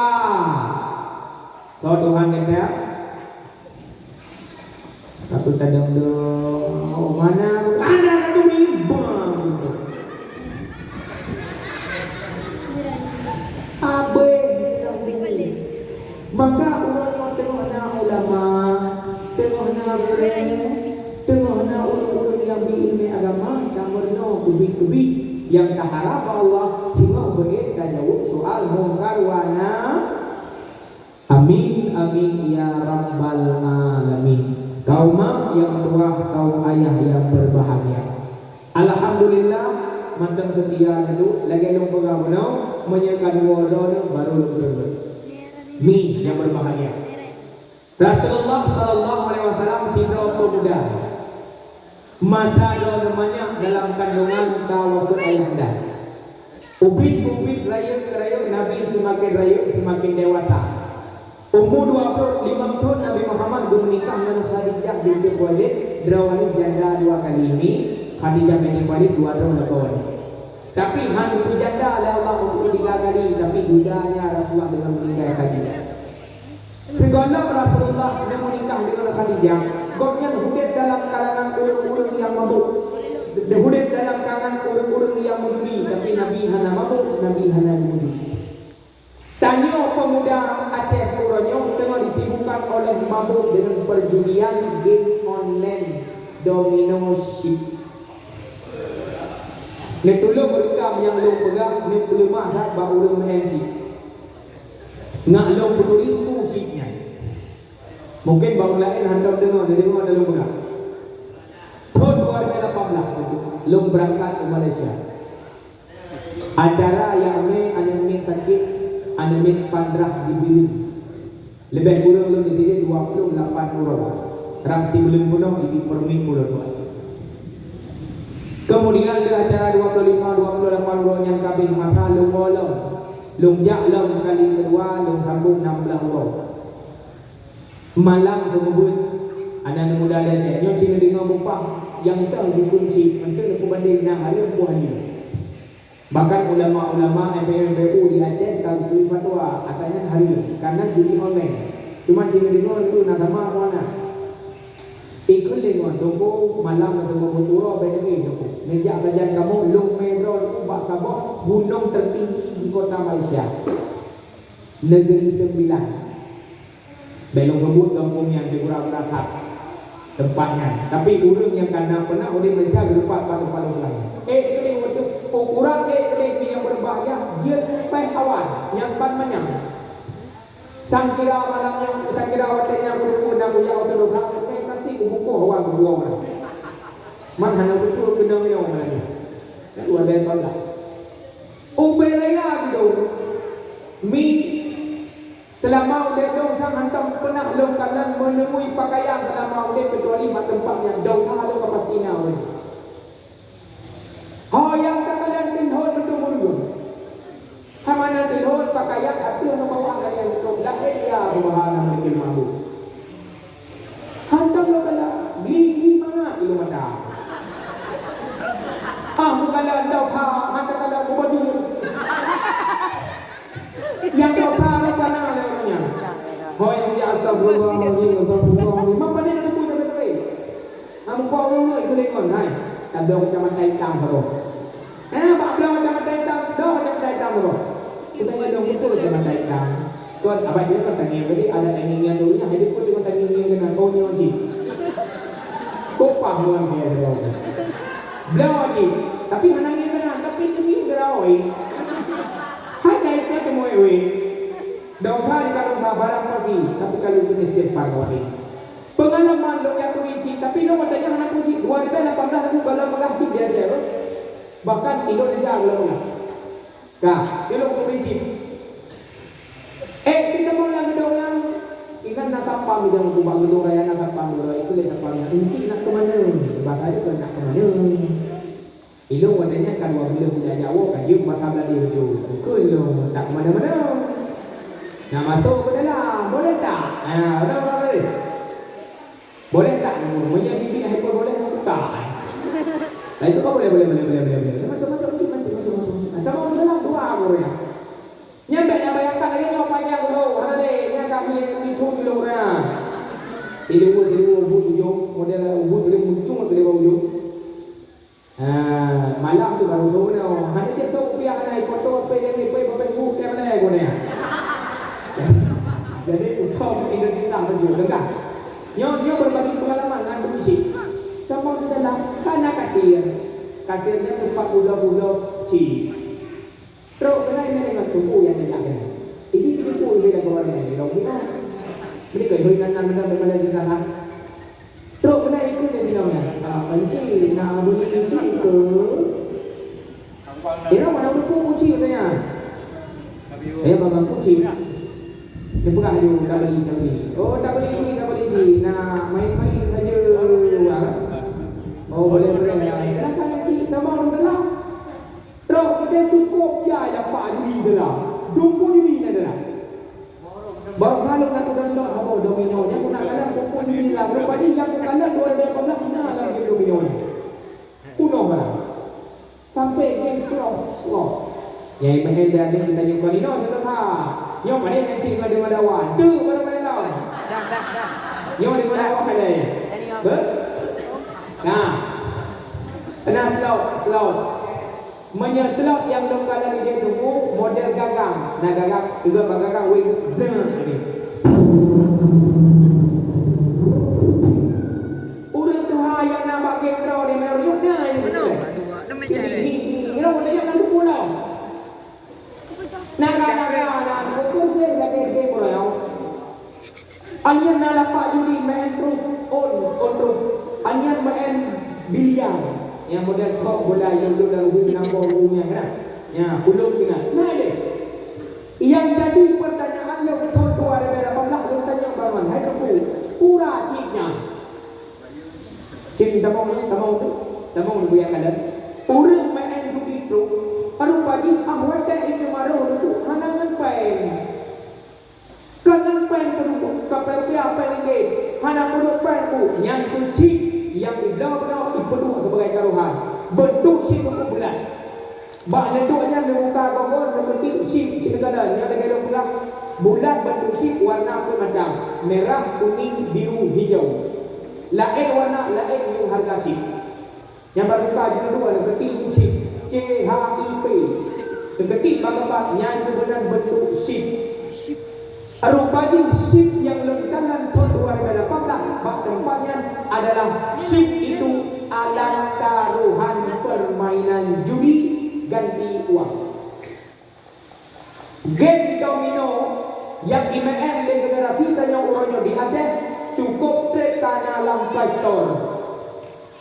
Soe Tuhan gata? Tapi kadang dong, oh, mana, mana ka turi? Bang. Abéh bilang bini. Maka uroe nyoe teungoh na ulama, teungoh na gurée, teungoh na ureuëng-ureuëng nyang bi ileumé agama, ka meurunoe keubiet Ubit nyang taharab bak Allah singoh beungéh tajaweueb soal Mungkar wa Na-, amin, amin, ya rabbal alamin. Kaum mak nyang meutuwah, kaum ayah nyang berbahagia. Alhamdulillah, mantong seutia neudok, lagée lôn peugah bunoe, meunyoe ka dua droeneuh baru lôn teumeung. Mi nyang berbahagia. Rasulullah sallallahu alaihi wasallam sidroe peumuda. Masa droeneuh manyak dalam kandungan ka wafeuet ayahanda. Ubit-ubit, rayeuk-rayeuk Nabi seumaken rayeuk, seumaken dewasa. Umu dua ploh limong thon Nabi Muhammad geumeunikah ngon Khadijah binti Khuwailid, droeneuh janda dua kali. Mi, Khadijah binti Khuwailid dua droe lakoe. Tapi hana geupeu janda lé Allah untuk tiga kali, tapi dudanya Rasulullah dengan meninggai Khadijah. Sigohlom Rasulullah neumeunikah deungon Khadijah, gobnyan udeb dalam kalangan ureuëng-ureuëng nyang mabök. Udeb dalam kalangan ureuëng-ureuëng nyang meujudi, tapi Nabi hana mabök, Nabi hana meujudi. Tanyoe peumuda Aceh uroe nyoe teungoh disibukkan oleh mabök deungon perjudian, game online, domino, chip. Neutulông reukam nyang lôn peugah, neupeuleumah that bak ureuëng M C. Ngat lôn peuturi peue chip nyan. Mungken bak ureuëng laén hántom deungoe, neudeungoe ata lôn peugah. Thon dua ribu lapan belas lôn beurangkat u Malaysia. Acara nyang ramé aneuk miet sakét, aneuk miet pandrah di Bireuen. Leubeh kureueng lôn titip dua ploh lapan uroe. Rang sibuleuen bunoe jibi permit ulôn buat. Keumudian lheueh acara dua ploh lima, dua ploh lapan uroe nyang ka abéh masa lôn woe lom. Lôn jak lom kali keudua, lôn sambông nam blaih uroe. Malam keumeubeuet, aneuk muda di Aceh nyoe cit neudeungoe mupah nyang teuh bukon cit, meunteuek neupubandeng na hareuem peue han jeuet. Bahkan ulama-ulama M P M, M P U di Aceh ka geubri fatwa, ata nyan hareuem, karena judi online. Cuma cit neudeungoe tu na sama muana. Ikheun lé ngon toko malam, na toko meuturoe bak negeri toko. Neujak sajan kamoe lôn mé droe bak saboh gunong tertinggi di kota Malaysia. Negeri Sembilan. Bèk lôn seubut gampông nyan, di gura-gura that teumpat nyan. Tapi ureueng nyang ka na pernah udép Malaysia geupat bak teumpat lôn peulangèe. Eh, keudéh, waduh, ukuran eh keudéh nyang beubahgia jeuet pèh awan nyang ban manyang. Sangkira malam nyan, sangkira watèe nyan ureueng na kujak usaha, eh, nanti kubukoh awan kubuang dah. Man hana beutôi keunong-inong malam nyan. Luar biasa bangga. Ubé raya gitu. Mi Seulama udép lôn sang hántom peunah lôn kalon meuneumui pakaian seulama udép keucuali bak teumpat nyan, desya lôn ka pasti na ureueng. Ho nyang takalon teulhot meuteumureueng. Hana na teulhot pakaian ateueh ngon bawah, pakaian lôn lahé dia subhana malikil ma'bud. Hántom lôn kalon, gigi mangat lôn mata. Ah, meukalon desya, hántom kalon mubadi. Nyang desya lom ka na lé ureueng nyan. Hoi, ya, astagfirullahalazim, astagfirullahalazim. Mak pandai na teupeu tapi-tapi. Am kok ureueng itu lengon, hai. Kadang kacamata hitam saboh. Eh, bak blang kacamata hitam, dong kacamata hitam saboh. Kita nyan dong beutôi kacamata hitam. Kon, abah dia kan tangieng tadi, ada tangieng nyan dulu, hai dia pun dengan tangieng nyan kena kau nyoe cit. Kopah luar biasa dong. Blang cit. Tapi hana ngieng kena, tapi tangieng geura oi. Hai, ka itu teumui oi. Desya jika desya barang pasti, tapi kalau itu istighfar awak ni. Pengalaman lôn nyang turi cit, tapi lôn watèe nyan hana turi cit. Dua ribu lapan belas lôn gohlom peugah cit di Aceh tu. Bahkan Indonesia gohlom peugah. Ka, lôn turi cit. Eh, kita mau lam gedong nyan. Inan na satpam di dalam kubah gedong raya na satpam dulu. Itu dia satpam nyan. Encik nak ke mana? Bahasa dia nak ke mana? Ilôn watèe nyan ka dua buleuen kujak-jak woe, ka jeuet mata bladé ujoe. Ukeue lôn tak keumanö-manö. Nah, masôk keu dalam, boleh tak? Ha, udah, udah, udah. Boleh tak? Meunyoe bibi hai pun boleh, buka. Nah, itu kan boleh, boleh, boleh, boleh, boleh, boleh. Masuk, masuk, masuk, masuk, masuk, masuk, masuk. Nah, tamong keu dalam, dua guru nyan. Nyan bèk na bayangkan lagèe nyoe panjang uroe, hana lé, nyan ka hieng mitu julong ureueng. Tilu, tilu, ubit ujong, model ubit, model muncung, model ujong. Ah, malam tu baru soe nyoe. Hana jeuet soe kupiah hana ipoto, pé lé pé, pé pé bu, ké mana guna. Jadi, utoe Indonesia baju gagah. Nyoe, nyoe berbagi pengalaman ngan Abu Syik. Tamong di dalam, hana kasian. Kasir nyan teumpat bulo-bulo cit. Trok keunan nyan ngon tuku nyang teunak keunan. Ini tuku ini dah keluar nyan, di lom nyan. Meunikah hôi nan nan benda-benda juta lah. Trok keunan ikut dia bilang nyan. Ah, panci nak beli isi ke? Ira mana tuku kunci katanya? Dia bagi kunci. Dia peugah, "Ayo, tak beli, tak beli." "Oh, tak beli isi, tak beli isi. Nak main-main saja." Oh, boleh, boleh. Silakan, Cik. Nama orang dalam? Trok, dia cukup ya, ya, Pak Yudi dalam. Dumpu Yudi na dalam. Baru kalau nak udah tak apa domino, dia pun nak dalam kumpul Yudi dalam. Rupanya yang bukan dua ribu delapan belas, nah, dalam game domino ni. Punoh barang. Sampai game slot, slot. Nyai main dah ni kita jumpa ni, no, contoh ha. Nyoh mana yang cik mada-mada wan. Tu baru main tau. Nyoh di mana wah ada ya? Be? Nah. Kena slot, slot. Meunyoe slot nyang lôn kalon di tunggu model gagang. Nah, gagang, juga bak gagang weh. Nah, ni. Ureueng tuha nyang na bak game droe ni, meurunyok na ini. Hi, hi, hi, hi, ureueng tuha nyang na duku lom. Naga-naga na ukur deh lagèe game ureueng. Anyan na lapak judi main truk, on, on truk. Anyan main biliar. Nyang model kok bola yang dulu dalam bumi nampak umumnya kan? Ya, ulung dengan. Nah, deh. Yang jadi pertanyaan lôn thôn dua ribu lapan belas lôn tanyong bangon, hai Teungku, pura cit nyan. Cit tamong ni, tamong tu, tamong ni buya kadan. Ureueng main judi tu, rupa jih ah watèe itu maroh tu hana ngon péng. Ka ngon péng peuduek, ka péng rupiah, péng ringgit, hana peuduek péng ku, nyan tu cit nyang ibloe bunoe ipeuduek sibagai tarohan. Beuntuk cit buku bulat. Bak neuduek nyan neubuka gogon, neukeutik cit sineukala nyang lagèe lôn peugah. Bulat beuntuk cit warna peuet macam, merah, kuning, biru, hijau. Laén warna, laén nyang hareuga cit. Nyang bak neubuka jeuet dua neukeutik cit, C H I P. Neukeutik bak gambar nyan keubeunan beuntuk cit. Rupa jih cit nyang lôn kalon thôn dua ribu lapan belas bak teumpat nyan adalah cit itu alat tarohan permainan judi ganti uang. Game domino nyang jimeu'en lé generasi tanyoe uroe nyoe di Aceh cukôp trép ka na lam Play Store.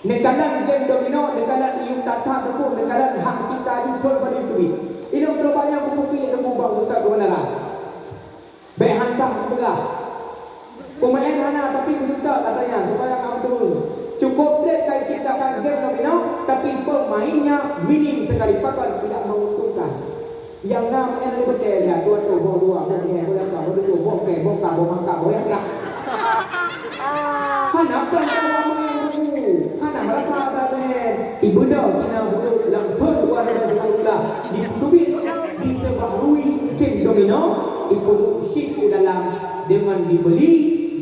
Neukalon game domino, neukalon iyup that-that teungku, neukalon hak cipta jih phôn padum teubiet. Ilôn troh banyak buku keuiek teungku bak uroe keubeunaran. Bèk han sah peugah. Peumaén hana, tapi keuseutôt katanya, supaya kamoe teumeung. Cukôp trép ka jiciptakan game domino, tapi pemainnya minim sekali, pakon tidak menguntungkan. Nyang na maén lé beutôi nyan, tuan tu boh dua, boh tiga, boh lapan, boh tujoh, boh peuet, boh ka, boh maka, boh nyang ka. Hana pun kamoe maén buku, hana meurasa that maén. Ibeudôh Cina buleuen lam thôn dua ribu dua belas, di Bukit Tubit, di seubah rui game domino, ipeuduek cit u dalam deungon dibeli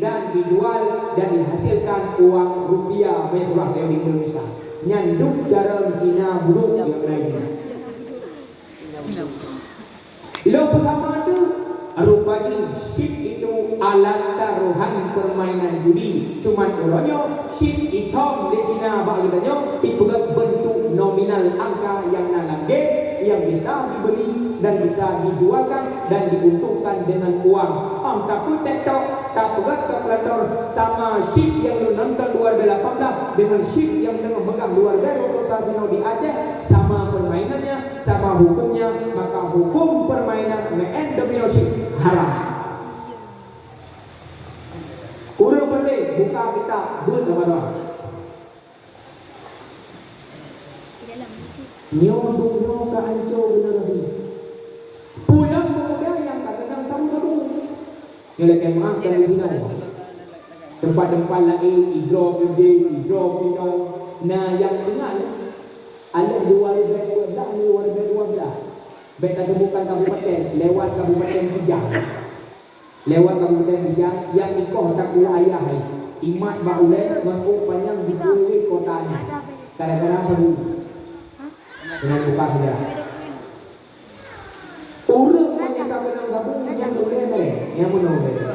dan dijual dan dihasilkan uang rupiah, meusurah di Indonesia. Nyan duek jareung Cina buleuen nyang na jih. Lôn peusama teuh, rupa jih cit itu alat tarohan permainan judi. Cuman uroe nyoe, cit itom lé Cina bak geutanyoe ipeugöt beuntuk nominal angka nyang na lam game, nyang bisa dibeli dan bisa dijualkan dan diuntungkan dengan uang. Óh tapeutek tok, tapeugöt kalkulator sama cit nyang lôn nonton dua ribu lapan belas dengan cit nyang teungoh meugah dua ribu dua puluh satu sinoe di Aceh, sama permainannya, sama hukumnya, maka hukum permainan maén domino cit haram. Ureueng pandai buka kitab beuet lama doa. Nyoe duek nyoe ka ancô generasi. Pulang pemuda nyang ka keunong sabu-sabu. Nyoe lakèe meu'ah ka lheueh hinoe. Teumpat-teumpat laén, idroe keudeh, idroe pinoe. Na nyang ingat, alah dua ribèe dua blah, dua ribèe dua blah. Bèk taseubukan kabupaten, lewat kabupaten Pijang. Lewat kabupaten Pijang, nyang ikoh takue ayah hai. Imat bak ulèe ngon ôk panyang dikue kota nyan. Gara-gara sabu. Dengan buka sejarah. Ureueng nyang ka keunong sabu nyan ulèe, nyang meunoe ulèe.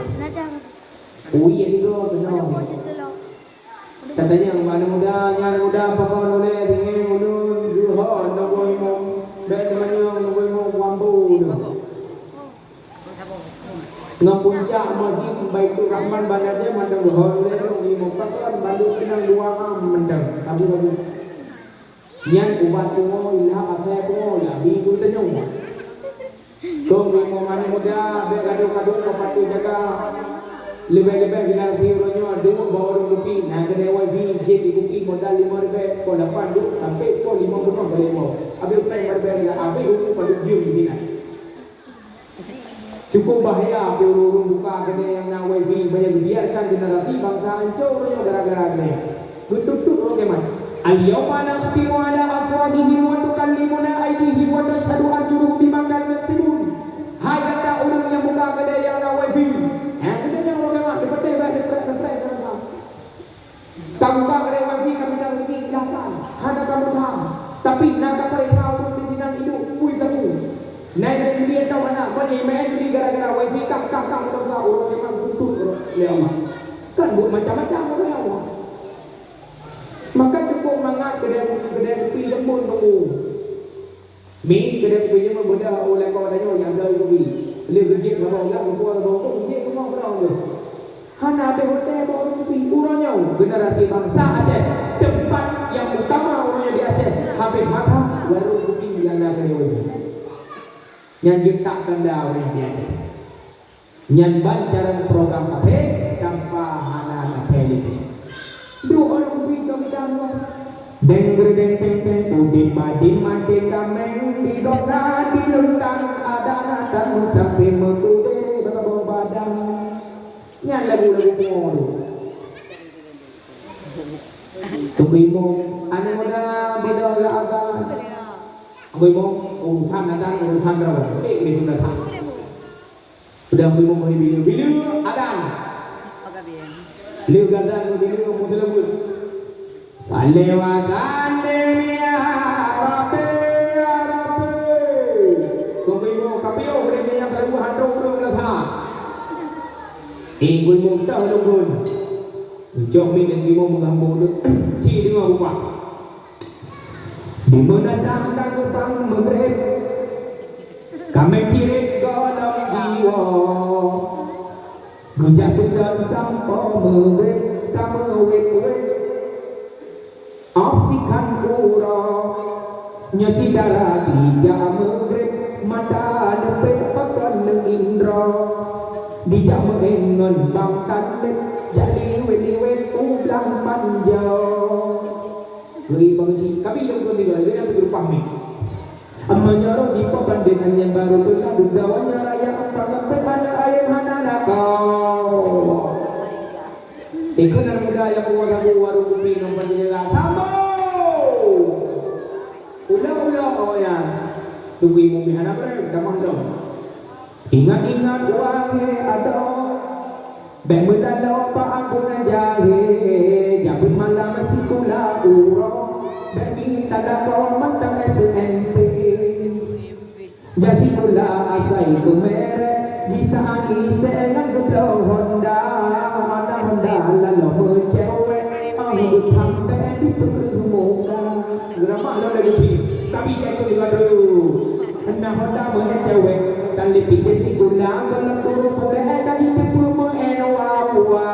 Ui, ya tiga keunong. Katanya, aneuk muda, nyan aneuk muda, pakon ulèe, ringan, ulôn. Ngon puncak Masjid Baiturrahman Banda Aceh mantong geuhôi lé lôn limong pakon bandum keunong dua am mantong. Sabu-sabu. Nyan ubat pungo, ilham asai pungo, ya, bi geutanyoe. Kong limong aneuk muda, bèk gadôh-gadôh, bèk patuh jaga. Leubeh-leubeh generasi uroe nyoe, duek bak ureueng kupi, na keudè wifi, jép di kupi modal limong ribèe, poh lapan duek, sampai poh limong peunoh bak limong. Abéh péng bak ribèe, abéh umu padub jeuem sinan. Cukup bahaya pih ureueng-ureueng buka keudè nyang na wifi, bahaya geubiarkan generasi bansa ancô uroe nyoe gara-gara keudè. Geututup rot kiamat. Al-yauma nakhtimu ala afwahihim wa tukallimuna aidihim wa tasyhadu arjuluhum bima kanu yaksibun. Hai gata ureueng nyang buka keudè nyang na wifi. Ha, keudè nyang rot kiamat, dipeuteh bak dipreh-dipreh. Kamu ka keudè wifi, kamu dah rugi, silahkan. Hana kamu tahu. Tapi na ka paréksa ureueng di sinan idup, pui kamu. Nai main judi atau hana, meunyoe main judi gara-gara wifi, kah, kah, kah, dosa ureueng memang tuntut lé Allah. Kan buet macam-macam ureueng Allah. Maka cukup mangat keudè, keudè kupi deungon tunggu. Mi keudè kupi nyoe meubeudah ulèe po tanyoe nyang doi kupi. Lheueh geujek saboh gam, geupue saboh gam, geujek rumoh pulang lom. Hana abéh watèe bak ureueng kupi. Uroe nyoe generasi bansa Aceh, teumpat nyang utama uroe nyoe di Aceh, habéh masa warong kupi nyang na keudè wifi. Nyan jeuet that tanda uroe nyoe di Aceh. Nyan ban carông program kaphé, tanpa hana kaphé leubeh. Duek ureueng kupi cok geutanyoe. Deng geurdeng teng teng, udeb badem maté kaméng, di gobnyan di luntang, adak na tamu sampoe meukudeh bak boh badan. Nyan lagu-lagu pungo tu. Teungku Imum, aneuk muda bidoe ya agan. Teungku Imum, urusan adan, urusan droe. Eh, dia sudah tak. Udah Teungku Imum hai bila, bila adan. Bila adan, bila mau selebut. Salewatan demi ya Rabbi, ya Rabbi. Teungku Imum, tapi oh, boleh yang selebut hantu udah biasa. Eh, Teungku Imum, tahu dong pun. Cok mi dan limong meugambo deuek, ci deungoe bubah. Di meunasah ka geupang Maghrib, ka meucirit gohlom jiwoe. Geujak seudom sampoe Maghrib, ka meuwét-wét. Óh sikhan uroe, nyoe syedara geujak Maghrib, mata leupet pakon neuindroe. Dijak meu'en ngon bang Taleb, jak liwet-liwet u blang panjoe. Ngeri bangai cit. Kami lôn kon tinggai, lôn nyang teugeurupah mi. Meunyoe roh jipoh bandét nyan barô teulah dudoe nyoe raya, umpama peuet aneuk ayam hana lakoe. Ikheun aneuk muda nyang pungo sabu warong kupi ngon bandét nyan, sambông! Ulo-ulo, oh ya. Teungku Imum hana brek, tamah lom. Ingat-ingat wahé adoe, bèk meulaloe bak apui jahé, jabeuen malam sikula uroe, bèk mita lakoe mantong S M P. Jak sikula asai keumerek, jiseuang isé ngon geubloe Honda, mana Honda laloe meucewek, ah, geuthambek dipeukreueh muka. Geuramah lom lagèe cit, tapi jatuh di batu. Na Honda meucewek, dan lipik di sikula, dalam duru puleh, eh, ka jiteupeue meu'en wawa.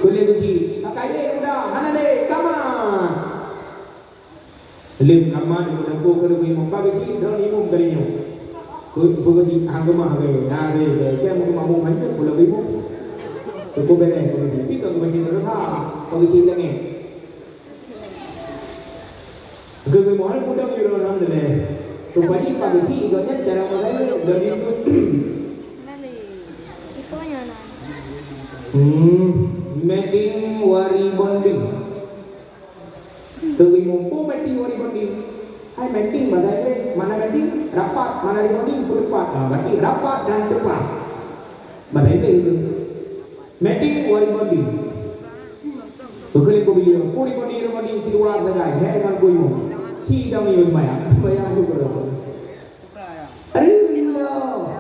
Kuleh guci, ka kayèe muda, hana lé, kama. Lheueh kama di meudeumpok keu Teungku Imum, bak geuci, droe Imum kali nyoe. Keu, keu geuci, hang keumah, oke. Ha, oke, oke. Oke, mau keumah, mau manjeuet, pulang Imum. Teungku bereh, keu geuci. Pi keu geuci, ha, keu geuci lagèe. Geumoe muda jih, alhamdulillah. Rupanya Pak Geuchik juga nyan cara makai dia, dia ni. Hmm, meeting wari bonding. Teungku Imum, oh, meeting wari bonding. Hai meeting bahasa Inggris, mana meeting? Rapat, mana di bonding? Berdebat. Ah, berarti rapat dan debat. Bahasa Inggris itu. Meeting wari bonding. Beukeulik bak bileue, puri bonding, bonding, ci dua sagai, hèk ngon Teungku Imum. Ci dong yue bayang, bayang syukur. Aduh, Allah.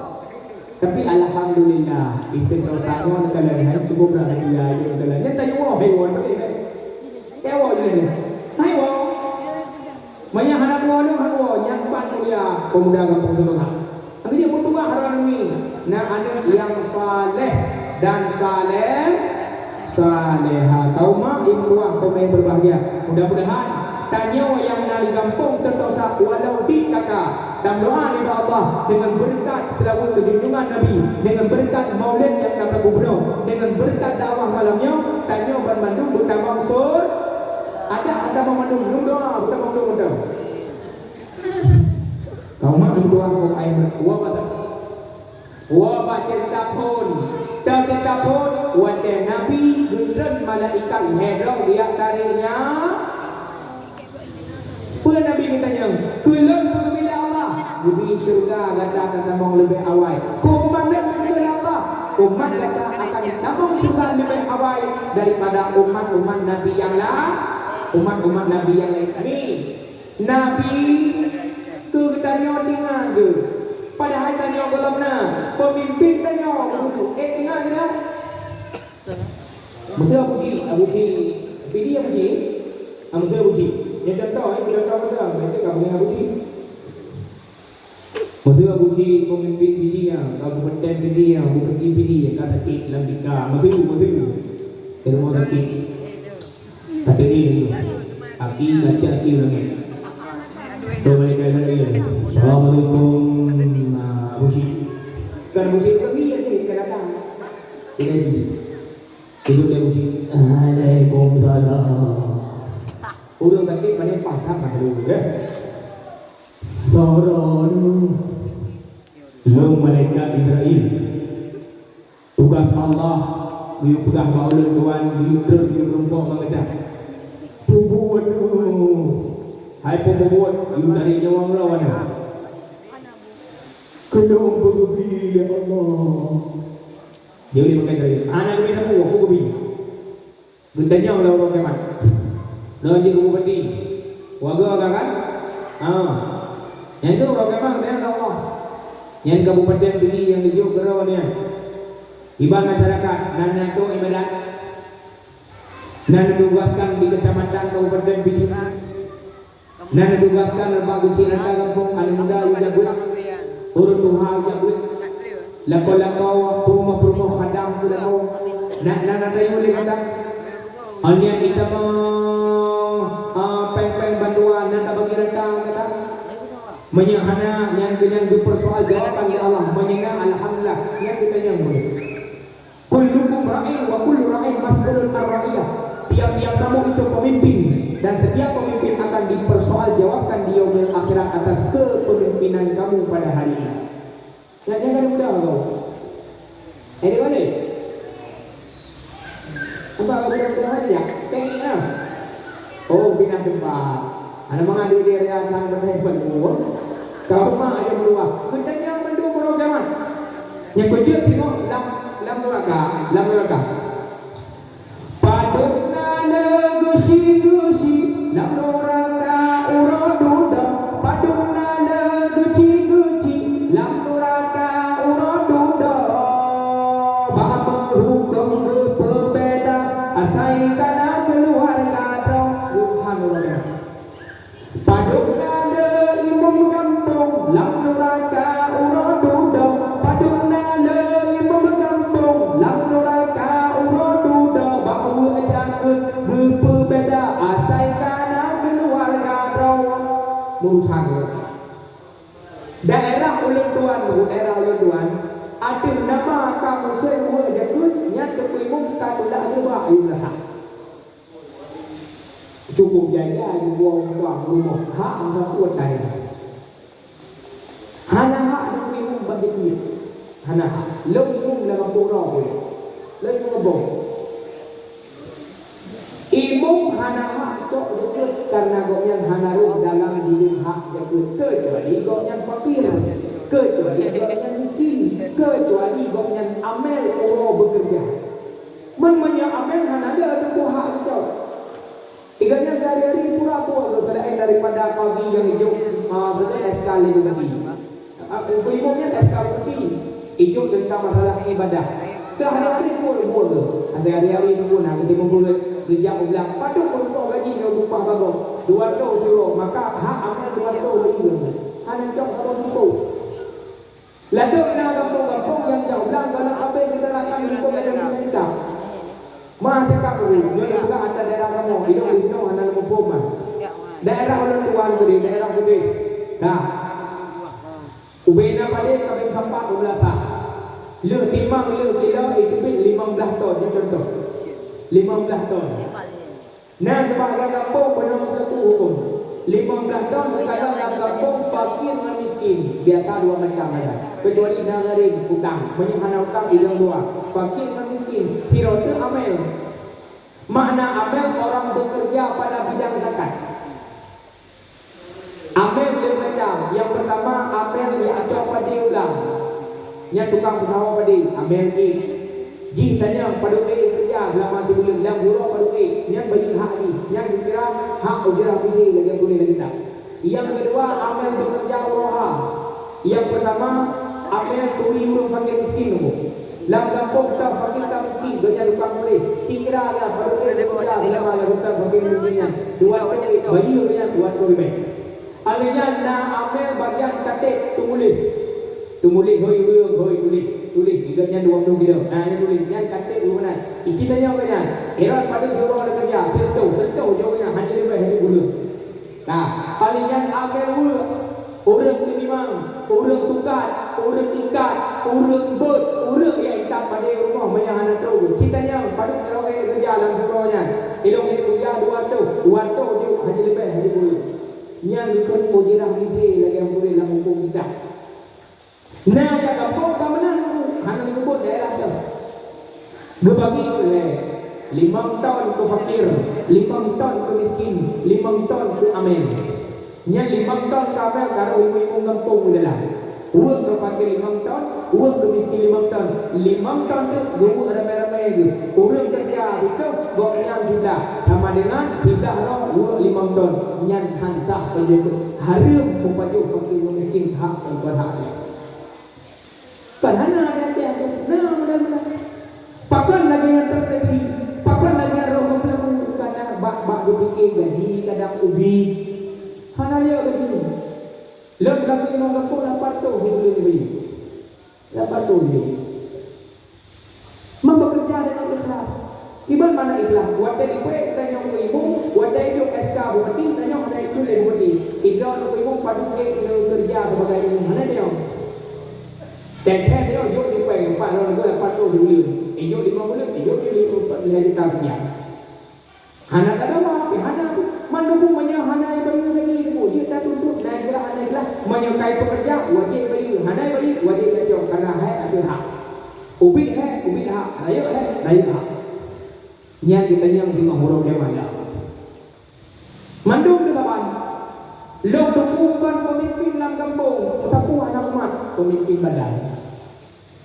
Tapi alhamdulillah, istri Rosa nyoe neukalon hai cukup rahsia, neukalon. Nyan tayue woe, hai woe, tapi, eh. Eh, woe, hai woe. Manyang hana woe lom, hai woe, nyang pat mulia, pemuda gampông Seumangat. Tapi dia pun tua, Harami na aneuk nyang saleh dan saleh, saleha. Kaum mak, ibu, kaum nyang berbahagia, mudah-mudahan tanyoe nyang na di gampông Sentosa walau di K K, tameudoa nibak Allah deungon beureukat seulaweuet keu junjungan Nabi, deungon beureukat maulid nyang ka tapeubunoe, deungon beureukat dakwah malam nyoe, tanyoe banmandum beutamong sur-, adak hana tamong mandum, lôn doa beutamong mandum. Kaum mak, lôn doa keu ayah, dua batang. Woe bak ceurita phon. Teuceurita phon, watée Nabi geutreun malaikat lhée droe geujak tarek nyan. Peue Nabi geutanyong? Keu lôn peugeubi lé Allah, geubri syeuruga gata ka tamong leubeh awai. Keu umat lôn peugeubi lé Allah, umat gata akan tamong syeuruga leubeh awai daripada umat-umat Nabi nyang la-, umat-umat Nabi nyang laén. Amin. Nabi keu geutanyoe tinggai geuh, padahai tanyoe gohlom na peumimpén tanyoe geuh. Eh, tinggai geuh. Meuseu Abu Ji, Abu Ji, Pidie Abu Ji. Ah, meuseu Abu Ji. Nyoe contoh, eh, contoh muda, mereka gabung dengan Abu Ji. Meuseu Abu Ji peumimpén Pidie, Kabupaten Pidie, Bupati Pidie, ka sakét lam tika. Meuseu, meuseu. Di rumoh sakét. Kata dia ni, aki ngajak aki ulang ni. Tu mereka kata dia, "Assalamualaikum, ah, Abu Syik." Kan Abu Syik tu dia ni, kan datang. Dia ni. Itu dia Abu Syik. "Waalaikumsalam." Ureuëng sakét mana paham maklum, ya? Lôn malaikat Jibrail. Tugaih Allah geuyue peugah bak ulôn tuan, geuyue treuk, geuyue meurumpok ngon gata. Peubuet, hai peubuet, geuyue dari nyawöng droe nyoe. Keu lôn peugeubi lé Allah. Jadi bukan dari, hana geubri sapeue, aku geubri. Geutanyong lé uroe kiamat. Nyoe jeuet keu bupati. Warga ka kan? Ha. Nyan keuh uroe kiamat geutanyong lé Allah. Nyan kabupaten Pidie nyang geujok keudroe nyan. Iban masyarakat, na neuatur ibadat. Na neutugaskan di kecamatan kabupaten Pidie. Na neutugaskan bak geuchik rata gampông, aneuk muda yue jak beuet, ureuëng tuha yue jak beuet, lakoe-lakoe, peurumoh-peurumoh khadam yue lakoe. Na, na, na tayue lé gata. Anian itamong, ah, péng-péng bantuan na tabagi rata gata. Meunyoe hana, nyan keuh nyan geupeursoal jawaban lé Allah. Meunyoe na, alhamdulillah, nyan geutanyong ulôn. Kullukum ra'in wa kullu ra'in mas'ulun an ra'iyah. Tiap-tiap kamu itu pemimpin, dan setiap pemimpin akan dipersoaljawabkan di yaumil akhirat atas kepemimpinan kamu pada hari ini. Nyan, nyan kan mudah kau. Eh, dia balik. Apa kau bilang mudah aja? Tengok ah. Oh, pinah tempat. Hana mangat duek di area tan beutai ban ueh. Ka uma ayam luwah. Geutanyong mandum uroe kiamat. Nyang keujeuet singoh lam, lam nuraka, lam nuraka. Padum na le geusi-geusi lam nuraka uroe dudoe. Padum na le geuci-geuci lam nuraka uroe dudoe. Bak meuhukôm geupeubeda asai kana keuluwarga droe. Tuhan uroe kiamat. Padum na le imum gampông lam nuraka uroe dudoe. Padum na le imum gampông lam nuraka uroe dudoe. Bak weuek jakeuet geupeubeda asai kana keuluwarga droe. Meurusan daerah ulôn tuan, daerah ulôn tuan, ateueh nama ka musém weuek jakeuet, nyan teungku imum ka tulak reubah ayue meulasah. Cukup jaja jiwoe u rumoh, hak meusapeue tai. Hana hak lôn imum bak jeuet. Hana hak. Lôn imum lam gampông droe. Lôn imum gampông. Imum hana hak cok jeuet karena gobnyan hana rôh dalam jileueng hak jeuet, keucuali gobnyan fakir, keucuali gobnyan miskin, keucuali gobnyan amel uroe beukeureuja. Meunyoe amel hana le teungku hak geucok. Iga nyan sehari-hari pura buet geuh selain daripada pagi nyang ijok, ah, beutôi S K lé bupati. Ah, ibu-ibu nyan S K bupati. Ijok tentang masalah ibadah. Sehari-hari buet, buet geuh. Hari-hari pun nak keutimong buet. Geujak u blang. Padum meurumpok gaji nyoe upah bagoe. Dua reutôh euro. Maka hak amel dua reutôh lagi. Hana cok saboh teungku. Ladôm na gampông-gampông nyang jak u blang galak abéh geugalakkan huköm lam kitab. Ma cakap dulu, nyoe lé peugah atra daerah kamoe, idong di sinoe hana muphom mah. Daerah ulôn tuan keudeh, daerah keudeh. Dah. Ubé na padé kabéng kampak u Meulasa. Lheueh timang lheueh kilo iteubiet limong blaih ton, nyoe contoh. Limong blaih ton. Na seubahgian gampông beunong teupeu huköm. Limong blaih ton sikalon lam gampông fakir ngon miskin, biasa dua macam aja. Keucuali na gharim, utang. Meunyoe hana utang, idong dua. Fakir ngon miskin. Sidroe teuk amel. Makna amel orang bekerja pada bidang zakat. Amel lheueh macam. Nyang peurtama, amel nyang acoe padé u blang. Nyan tukang peusaho padé, amel jih. Jih tanyong padub ék keureuja seulama sibuleuen, lam uroe padub ék. Nyan bayeue hak jih. Nyan geukira hak ujrah bihé lagèe tuléh lam kitab. Nyang keudua, amel bekerja uroha. Nyang peurtama, amel turi ureueng fakir miskin nyoe. Lam gampông teuh fakir teuh miskin, gobnyan tukang tuléh. Cit kira ya, padub ék keureuja seulama lam kitab fakir miskin nyan. Dua ék, bayeue nyan dua ploh ribèe. Alèh nyan na amel bagian katék teumuléh. Teumuléh hôi ureueng, hôi tuléh. Tuléh, gobnyan dua ploh kilo. Na nyan tuléh, nyan katék ureueng meunan. Icit tanyong gobnyan. Heran padub jih uroe lé keureuja, teuntèe, teuntèe jih gobnyan, hana leubeh hana kureueng. Nah, alèh nyan amel weuek. Ureueng teunimang, ureueng sukat, ureueng ikat, ureueng beuet, ureueng nyang ikat padé u rumoh meunyo hana trok. Cit tanyong, padub droe keureuja lam uroe nyan. Ilong ék keureuja dua ratus, dua ratus jih hana leubeh hana kureueng. Nyan geukheun ujrah bihé lagèe ureueng lam huköm kitab. Na nyang gampông ka meunan, hana lé mubuet daerah teuh. Geubagi ulèe, limong ton keu fakir, limong ton keu miskin, limong ton keu amel. Nyan limong ton keu amel ka rôh imeum-imeum gampông u dalam. Weuek keu fakir limong ton, weuek keu miskin limong ton. Limong ton teuk geuweuek ramé-ramé geuh. Ureueng keureuja siteuk gobnyan siblah, sama deungon siblah droe weuek limong ton. Nyan han sah pajoh, hareuem mupajoh fakir ngon miskin hak ngon hak nyan. Kon hana di Aceh tu, na model-model. Pakon lagèe nyan teujadi? Pakon lagèe nyan rôh meupeulaku? Kadang bak-bak geupike gaji, kadang ubit. Hana lé gaji. Lôn lagèe ngon gampông lapan reutôh sibuleuen bayeue. Lapan reutôh bayeue. Membekerja dengan ikhlas. Kiban makna ikhlas? Watèe dipeuék tanyong keu imeum, watèe jok S K bupati, tanyong hana ituléh bupati. Idroe keu imeum padub ék neukeureuja sibagai imeum, hana tanyong. Teuntèe tanyong jok di pèng, empat lôn dua lapan reutôh sibuleuen. Ijok limong buleuen, ijok di limong empat lhèe juta rupiah. Hana tadawa, tapi hana. Mandum meunyo hana ibayeue lagèe nyan, jeuet tatuntut, na ikhlas hana ikhlas. Meunyo ka ipeukeureuja, wajéb ibayeue. Hana ibayeue, wajéb tacok, karena hai ateueh hak. Ubit hai, ubit hak. Rayeuk hai, rayeuk hak. Nyan geutanyong teungoh uroe kiamat nyan. Mandum teukaban. Lôn tuku kon peumimpin lam gampông, sapeue hana umat, peumimpin badan.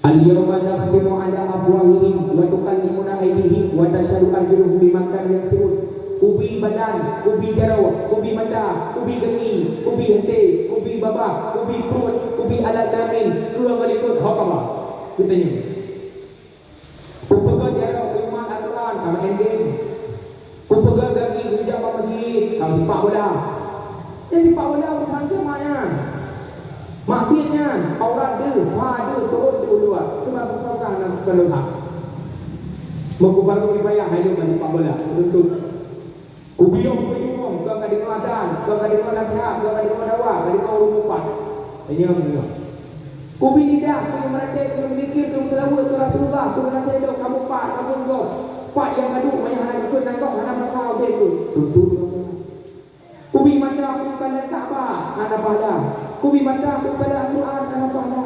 Al-yauma nakhtimu ala afwahihim wa tukallimuna aidihim wa tasyhadu arjuluhum bima kanu yaksibun. Ubit badan, ubit jaroe, ubit mata, ubit gaki, ubit até, ubit babah, ubit pruet, ubit alat kelamin, keu ngon likot, ho ka ba. Geutanyoe. Kupeugah jaroe keu iman Al-Quran, ka maén game. Kupeugah gaki geujak bak meuseujid, ka meusepak bola. Nyan sepak bola bukan kiamat nyan. Maksiet nyan, aurat deuh, ha deuh, turot di uluwa. Teuma bukan hana bukan dosa. Meukufardu kifayah hai lôn sepak bola, tuntut. Kubiôh peunyoe, ka kadeungoe azan, ka kadeungoe naseuhat, ka kadeungoe dakwah, ka kadeungoe ureueng mupat. Tanyoe meunyoe. Kubi lidah, keu meuratéb, keu meuzikir, keu meuseulaweuet keu Rasulullah, keu meuratéb lôn, kamoe pat, kamoe gob. Pat nyang ka duek, meunyo hana geukheun nanggroe, hana meurasa udép keuh. Tuntut. Kubi mata, keu kalon Ka'bah, hana pahala. Kubi mata, keu kalon Al-Quran, hana pahala.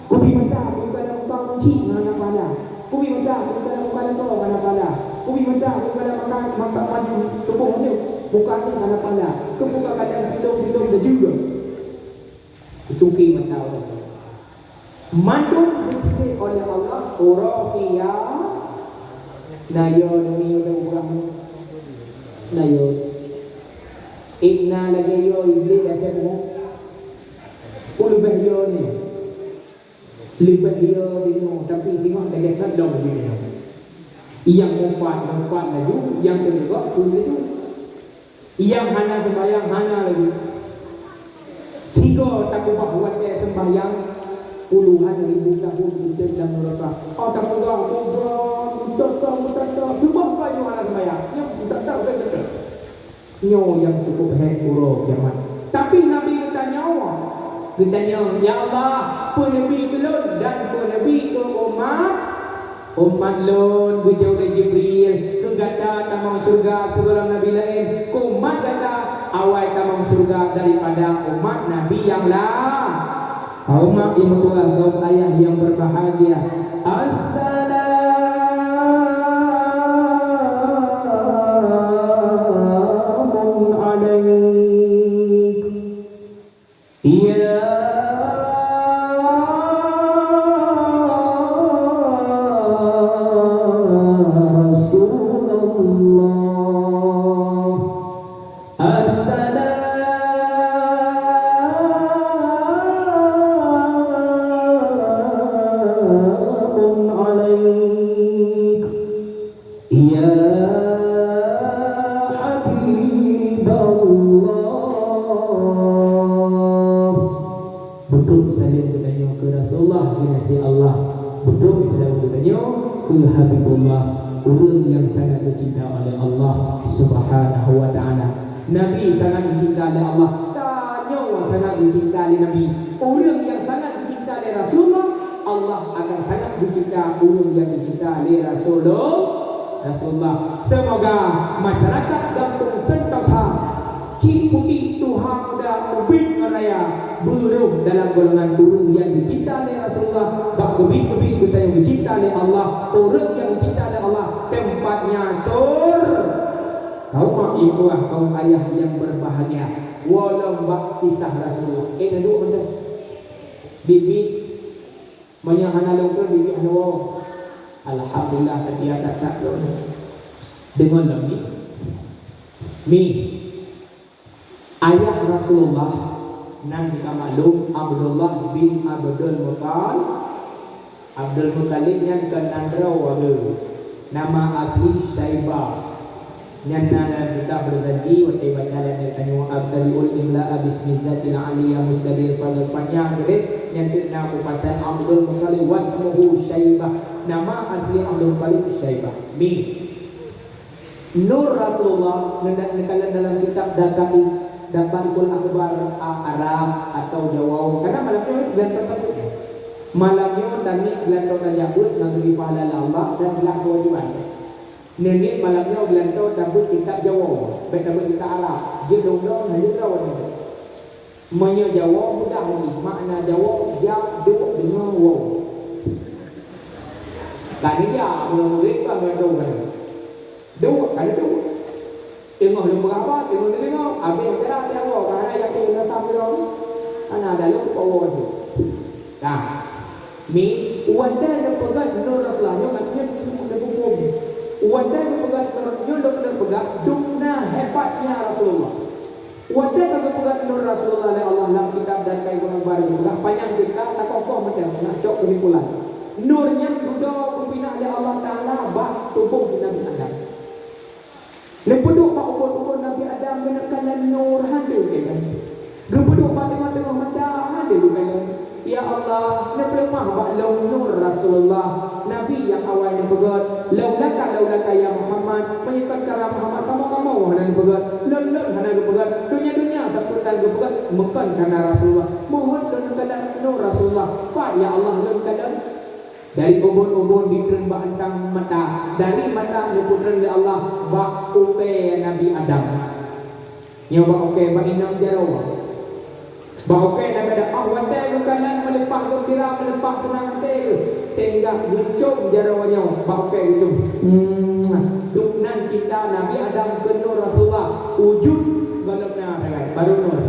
Kubi mata, keu kalon muka kunci, hana pahala. Kubi mata, keu kalon muka lakoe, hana pahala. Kubi mata, keu kalon makan, makan madu, tuboh aneuk, muka aneuk, hana pahala. Keu muka kalon pindong-pindong laju. Kucuki mata ureueng. Mandum geusisé oleh Allah uroe kiamat. Na yo nyoe ureueng ureueng. Na yo. Inna lagèe yo Iblih lagèe mo. Leubeh yo ni. Leubeh yo di nyoe, tapi teungoh lagèe sadong di nyoe. Nyang meupat, meupat laju, nyang keudua pun laju. Nyang hana seumbahyang, hana laju. Sigoe takeubah watèe seumbahyang, Puluhan ribu tahun geucok lam neuraka. Oh, tapeugah, "Tuhan, meutatap, meutatap, seubab ka nyoe hana seumayang." Nyoe meutatap, meutatap. Nyoe nyang cukup hék uroe kiamat. Tapi Nabi geutanyoe, geutanyoe, "Ya Allah, peuneubie keu lôn dan peuneubie keu umat, umat lôn." Geujaweueb lé Jibril, "Keu gata tamong syeuruga sigohlom nabi laén, keu umat gata awai tamong syeuruga daripada umat nabi nyang la-" Umat nyang meutuah, kaum ayah yang berbahagia. Assalamun alaik, ya Rasulullah. Assalamun alaik, ya Habiballah. Beutôi saleuem geutanyoe keu Rasulullah, keuneuk si Allah. Beutôi saleuem geutanyoe keu Habibullah, ureuëng nyang sangat geucinta oleh Allah Subhanahu wa Taala. Nabi sangat geucinta lé Allah. Tanyoe sangat geucinta lé Nabi. Ureuëng nyang sangat geucinta lé Rasulullah, Allah akan sangat geucinta ureuëng nyang geucinta lé Rasulullah. Rasulullah. Semoga masyarakat Gampông Sentosa, Cik Puti, Tuha Muda, Ubit Raya, beurôh dalam golongan ureuëng nyang geucinta lé Rasulullah. Bak keubiet-keubiet geutanyoe geucinta lé Allah. Ureuëng nyang geucinta lé Allah, tempatnya sur- Kaum ibu, kaum ayah yang berbahagia, woe lom bak kisah Rasulullah. Eh, na duek mantong. Biet-biet, meunyoe hana lôn kheun, biet-biet hana woe. Alhamdulillah, tapi atat-atat lôn. Deungon lom ni. Mi. Ayah Rasulullah nan ka maklum, Abdullah bin Abdul Muttalib. Abdul Muttalib nyan kon nan droe geuh. Nama asli Syaibah. Nyan na lam kitab Al-Ghazali, watée baca lam tanyoe, "Abtadi'ul imla'a bismi dzatil 'aliyah mustadil fadl", panyang geuh deh. Nyan teuk na peue pasai Abdul Muttalib, wasmuhu Syaibah. Nama asli Abdul Muttalib Syaibah. Mi. Nur Rasulullah neuda-, neukalon dalam kitab Daqaiq, Daqaiqul Akhbar, a, Arab atau Jawa. Karena malam nyoe bulan tersebut. Malam nyoe tani bulan Rajab buet ngon bagi pahala Allah dan telah kewajiban. Neuniet malam nyoe bulan Rajab buet kitab Jawa, bèk buet kitab Arab. Jeuet dong-dong hana jeuet rawan. Meunyoe Jawoe mudah lé, makna Jawoe jak duek deungoe woe. Ka neujak meunyoe murit kan ngon droe kan. Duek, ka duek. Teungoh lôn peugah haba, teungoh teudeungoe, abéh acara teuh woe, ka hana yakin ngon sam sidroe. Hana ada lôn peuwoe tu. Nah, Mi, watèe neupeugah Nur Rasulullah nyoe, artinya neupeubumbong. Watèe neupeugah Nur nyoe, lôn neupeugah dum na hebatnya Rasulullah. Watèe ka geupeugah Nur Rasulullah lé Allah lam kitab dan kain gurang baru geupeugah panyang ceurita, takoh-koh mantong, nak cok keusimpulan. Nur nyan dudoe geupinah lé Allah Taala bak tuboh Nabi Adam. Neupeuduek bak ubon-ubon Nabi Adam, geuneuk kalon nur, hana geukalon. Geupeuduek bak teungoh-teungoh mata, hana geukalon. Ya Allah, neupeuleumah bak lôn Nur Rasulullah, Nabi nyang awai neupeugah, "Laulaka, laulaka ya Muhammad," meunyoe kon karena Muhammad, kamoe-kamoe hana neupeugah, lôn-lôn hana geupeugah, donya-donya sapeue tan geupeugah, meukon karena Rasulullah. Mohon lôn neukalon Nur Rasulullah. Pat ya Allah lôn kalon? Dari ubon-ubon jitreun bak eunteuk mata, dari mata neupeutreun lé Allah bak ukèe Nabi Adam. Nyoe bak ukèe, bak inong jaroe. Bak ukèe Nabi Adam, ah, watèe geukalon meuleupah geumbira, meuleupah seunang até geuh, teuingat geucom jaroe nyoe bak ukèe geucom. Hmm, dum nan cinta Nabi Adam keu Nur Rasulullah, wujud gohlom na sagai, baru Nur.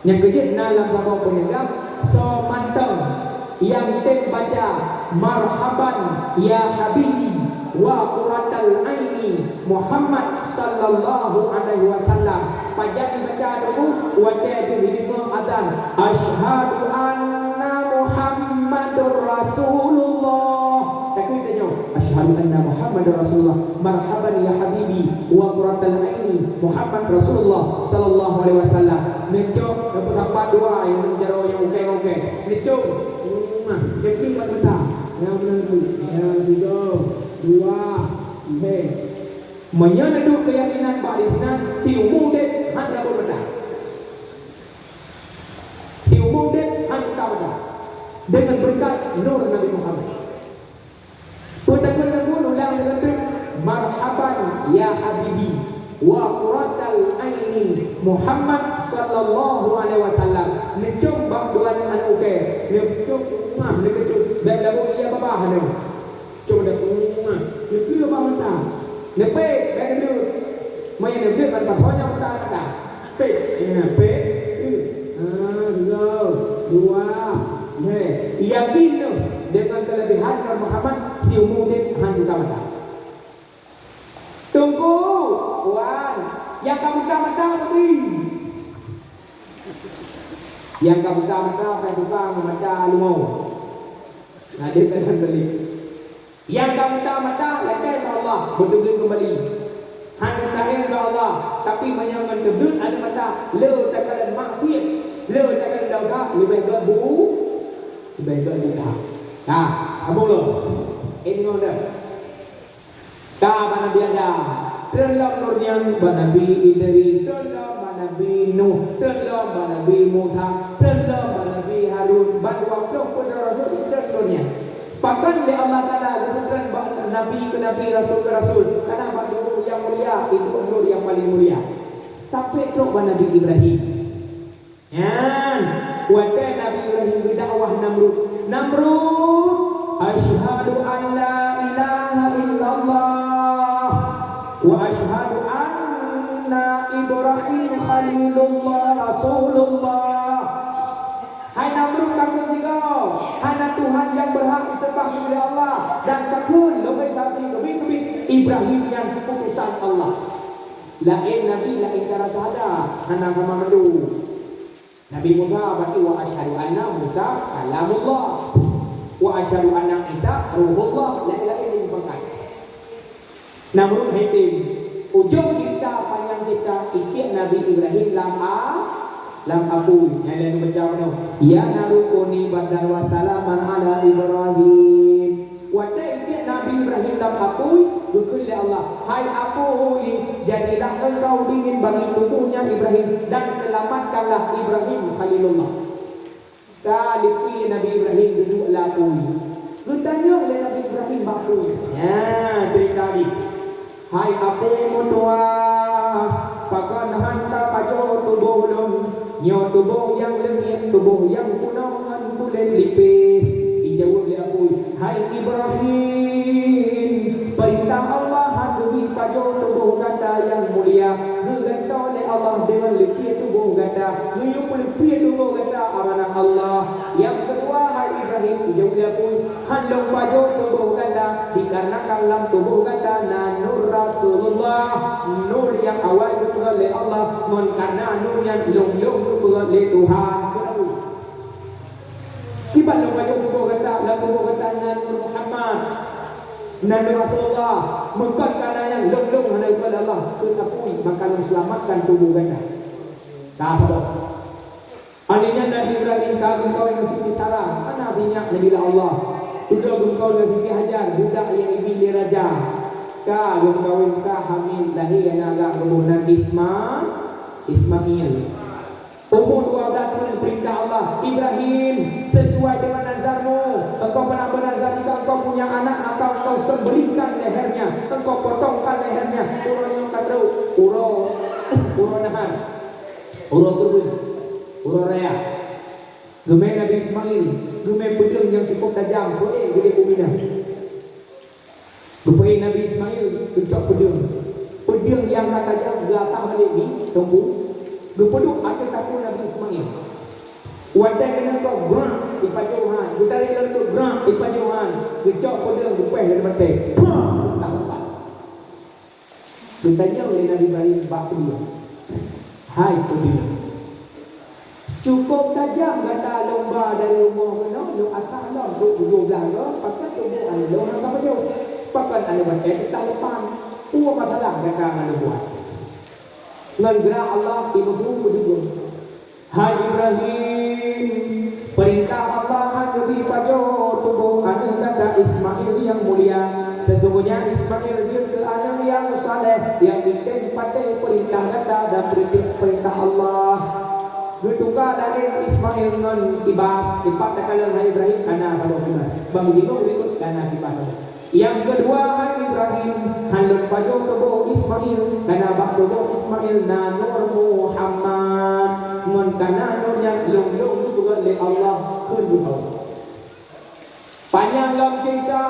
Nyang keujeuet na lam saboh peuneugah, soe mantong nyang tem baca, "Marhaban ya habibi wa qurratal aini Muhammad sallallahu alaihi wasallam." Pajan dibaca tu, watèe deuh lima azan, "Asyhadu anna Muhammadur Rasulullah." Takheun tanyoe, "Asyhadu anna Muhammadar Rasulullah. Marhaban ya habibi wa qurratal aini Muhammad Rasulullah sallallahu alaihi wasallam." Neucok, neupeutapat dua nyang jaroe nyang ukèe-ukèe. Neucok, Nah, keutik bak mata. Nyang beuna tu. Ya, tiga, dua, lhèe. Meunyoe neuduek keuyakinan bak disinan, siumu udép han rabot mata. Siumu udép han buka mata. Deungon beureukat nur Nabi Muhammad. Peue takheun lagèe nyan ulang deungon teuk, "Marhaban ya habibi wa qurratal aini Muhammad sallallahu alaihi wasallam." Neucom bak dua aneuk ukèe, neucom u rumah, neukeucok, bèk lagèe ia babah nyoe. Cok dak u rumah, neukeu babah mata. Neupèt, bèk neubleuet. Meunyoe neubleuet, ban pasoe nyang mata mata. Pet, ya, pet. Ah, tiga, dua, lhèe. Yakin tu, deungon keuleubehan Nabi Muhammad, siumu udép han buka mata. Teungku, wan, nyang ka buka mata beutôi. Nyang ka buka mata, ka buka mata leumo. Nah, dia tak boleh. Nyang ka buka mata, lakèe bak Allah, beuteubleuet keumbali. Hana mustahil bak Allah, tapi meunyoe ngon teubleuet aneuk mata, le takalon maksiat, le takalon dosa, leubeh gèt bu-, leubeh gèt buta. Nah, abang lo. Ini ngomong dah. Ka bak Nabi Adam, treun lom nur nyan bak Nabi Idris, treun lom bak Nabi Nuh, treun lom bak Nabi Musa, treun lom bak Nabi Harun, ban dua ploh peuet droe rasul treun nur nyan. Pakon lé Allah Taala geupeutreun bak nabi keu nabi, rasul keu rasul, karena bak tuboh nyang mulia, itu nur nyang paleng mulia. Tapi trok bak Nabi Ibrahim. Nyan, watèe Nabi Ibrahim geudakwah Namrud, "Namrud, asyhadu an la ilaha illallah wa asyhadu anna Ibrahim khalilullah rasulullah." Hai Namrud, takheun sigoe, hana Tuhan nyang beurhak jiseubah kecuali Allah, dan takheun lôn saksi keubiet-keubiet Ibrahim nyan utosan Allah. Laén nabi, laén cara syahadat, hana sama mandum. Nabi Musa bak, "Wa asyhadu anna Musa kalamullah. Wa asyhadu anna Isa ruhullah." Laén-laén nyang pangkat. Namrud hai tem. Ujong cerita, panyang cerita, itiek Nabi Ibrahim lam a-, lam apui. Nyang laén baca bunoe, "Ya naru kuni bardan wa salaman ala Ibrahim." Watèe itiek Nabi Ibrahim lam apui, geukheun lé Allah, "Hai apui, jadilah engkau dingin bagi tubuhnya Ibrahim, dan selamatkanlah Ibrahim Khalilullah." Ka lipie Nabi Ibrahim duduek lam apui. Geutanyong lé Nabi Ibrahim bak apui. Nyan cerita ni. Hai apui meutuwah, pakon han tapajoh tuboh lôn? Nyoe tuboh nyang leungit, tuboh nyang punoh ngon kulét lipéh. Ijaweueb lé apui, "Hai Ibrahim, peurintah Allah han geubri pajoh tuboh gata nyang mulia. Geugantoe lé Allah deungon lipie tuboh gata. Geuyue peulipie tuboh gata amanah Allah." Nyang keudua, hai Ibrahim, ijaweueb lé apui, "Han lôn pajoh tuboh gata, dikarenakan lam tuboh gata na nur Rasulullah, nur nyang awai geupeugöt lé Allah, ngon kareuna nur nyan lôn-lôn geupeugöt lé Tuhan." Kiban lôn pajoh tuboh gata, lam tuboh gata na nur Muhammad, na nur Rasulullah, meukon kareuna nyan lôn-lôn hana geupeugöt lé Allah, kheun apui, maka lôn seulamatkan tuboh gata. Ka saboh. Akhé nyan Nabi Ibrahim ka geumeukawen ngon Siti Sarah, aneuk binèh Nabiullah Allah. Dudoe geumeukawen ngon Siti Hajar, budak nyang ibi lé raja. Ka geumeukawen, ka hamil, lahé aneuk agam geuboh nan Isma-, Ismail. Umu dua blah thôn, peurintah Allah, "Ibrahim, sesuai dengan nazarmu, engkau pernah bernazar jika engkau punya anak akan engkau sembelihkan lehernya, engkau potongkan lehernya." Uroe nyoe ka trok uroe, uroe nahar, uroe keureubeuen. Uroe raya, geumè Nabi Ismail, geumè peudeueng nyang cukôp tajam, peuék geude u Mina. Geupeuék Nabi Ismail, geucok peudeueng. Peudeueng nyang ka tajam geuatah balek di teumpu, geupeuduek ateueh takue Nabi Ismail. Watèe keuneuk kok, brak, ipajoh han, geutarek lom teuk, brak, ipajoh han, geucok peudeueng, geupèh lam batèe. Pah! Geutanyong lé Nabi Ibrahim bak peudeueng, "Hai peudeueng, cukôp tajam gata lôn ba dari rumoh keunoe, lôn atah lom trok tujoh blah goe, pakon tuboh aneuk lôn hana kapajoh? Pakon aneuk batèe teuka leupan? Peue masalah gata ngon lôn buet?" Ngon geura Allah, imeudeueng peudeueng. "Hai Ibrahim, peurintah Allah han geubri Ismail nyang mulia, sesungguhnya Ismail jeuet keu aneuk nyang saleh, nyang item patéh peurintah gata dan peurintah, peurintah Allah. Geutuka laén Ismail ngon kibas, ipat takalon hai Ibrahim kana saboh kibas. Bang jingok likot kana kibas saboh. Nyang keudua hai Ibrahim, han lôn pajoh tuboh Ismail, kana bak tuboh Ismail na Nur Muhammad. Ngon kana Nur nyan lôn-lôn geupeugöt lé Allah kheun beuhôi. Panyang lom cerita,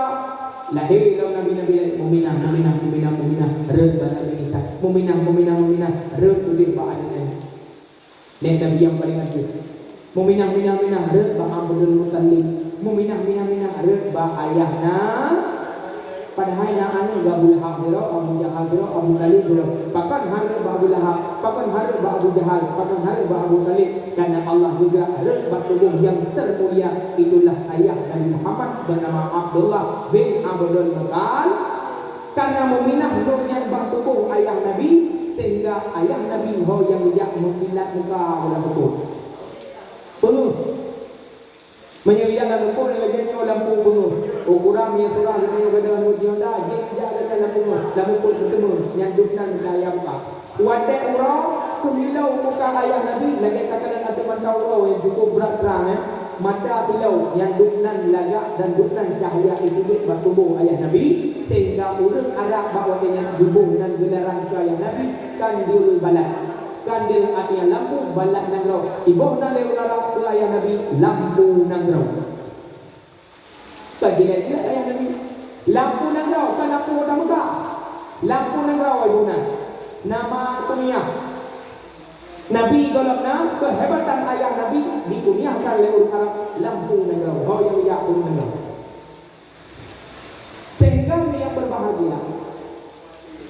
lahé lom nabi-nabi laén, Muminah, Muminah, Muminah, Muminah, rhot bak Nabi Isa. Muminah, Muminah, Muminah, rhot udeb bak aneuk nyan. Nèk nabi nyang paleng akhé. Muminah, Muminah, Muminah, rhot bak Abdul Muthalib. Muminah, Muminah, Muminah, rhot bak ayah na. Padahai na aneuk Abu Lahab sidroe, Abu Jahal sidroe, Abu Thalib sidroe. Pakon han rhot bak Abu Lahab, pakon han rhot bak Abu Jahal, pakon han rhot bak Abu Thalib. Karena Allah juga rhot bak tuboh nyang termulia, itulah ayah Nabi Muhammad bernama Abdullah bin Abdul Muttalib. Karena Muminah lom nyan bak tuboh ayah Nabi, sehingga ayah Nabi ho nyang jak meukilat muka dalam kubur. Peungeuh. Meunyoe jak lam kubur lagèe nyoe lampu peungeuh. Ukuran nyang surah lagèe nyoe gadôh lampu jih honda, jih jak lagèe lampu peungeuh. Lampu pun seuteumé, nyan dum nan cahya muka. Watèe uroe, teumilô muka ayah Nabi, lagèe takalon ateueh mata uroe nyang cukup brat trang, eh. Mata tilô nyang dum nan lagak dan dum nan cahya jiteubiet bak tuboh ayah Nabi, sehingga ureueng Arab bak watèe nyan geuboh nan geularan keu ayah Nabi, Kandil Balad. Kandil artinya lampu, balad nanggroe. Iboh nan lé ureueng Arab keu ayah Nabi, lampu nanggroe. Ka jilat-jilat ayah Nabi. Lampu nanggroe, bukan lampu mata muka. Lampu nanggroe iboh nan. Nama kunyah. Nabi gohlom na, keuhebatan ayah Nabi dikunyahkan lé ureueng Arab lampu nanggroe. Ho nyang jak lampu nanggroe. Sehingga ureueng nyang berbahagia,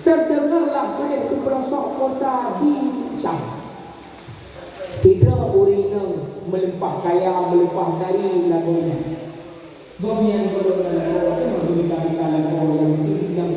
terdengarlah beudeh teupeurosok kota di Syam. Sidroe ureueng inong meulimpah kaya, meulimpah kari lagoe nyan. Gobnyan gohlom na lakoe, teuma geumita-mita lakoe nyang teubiet lam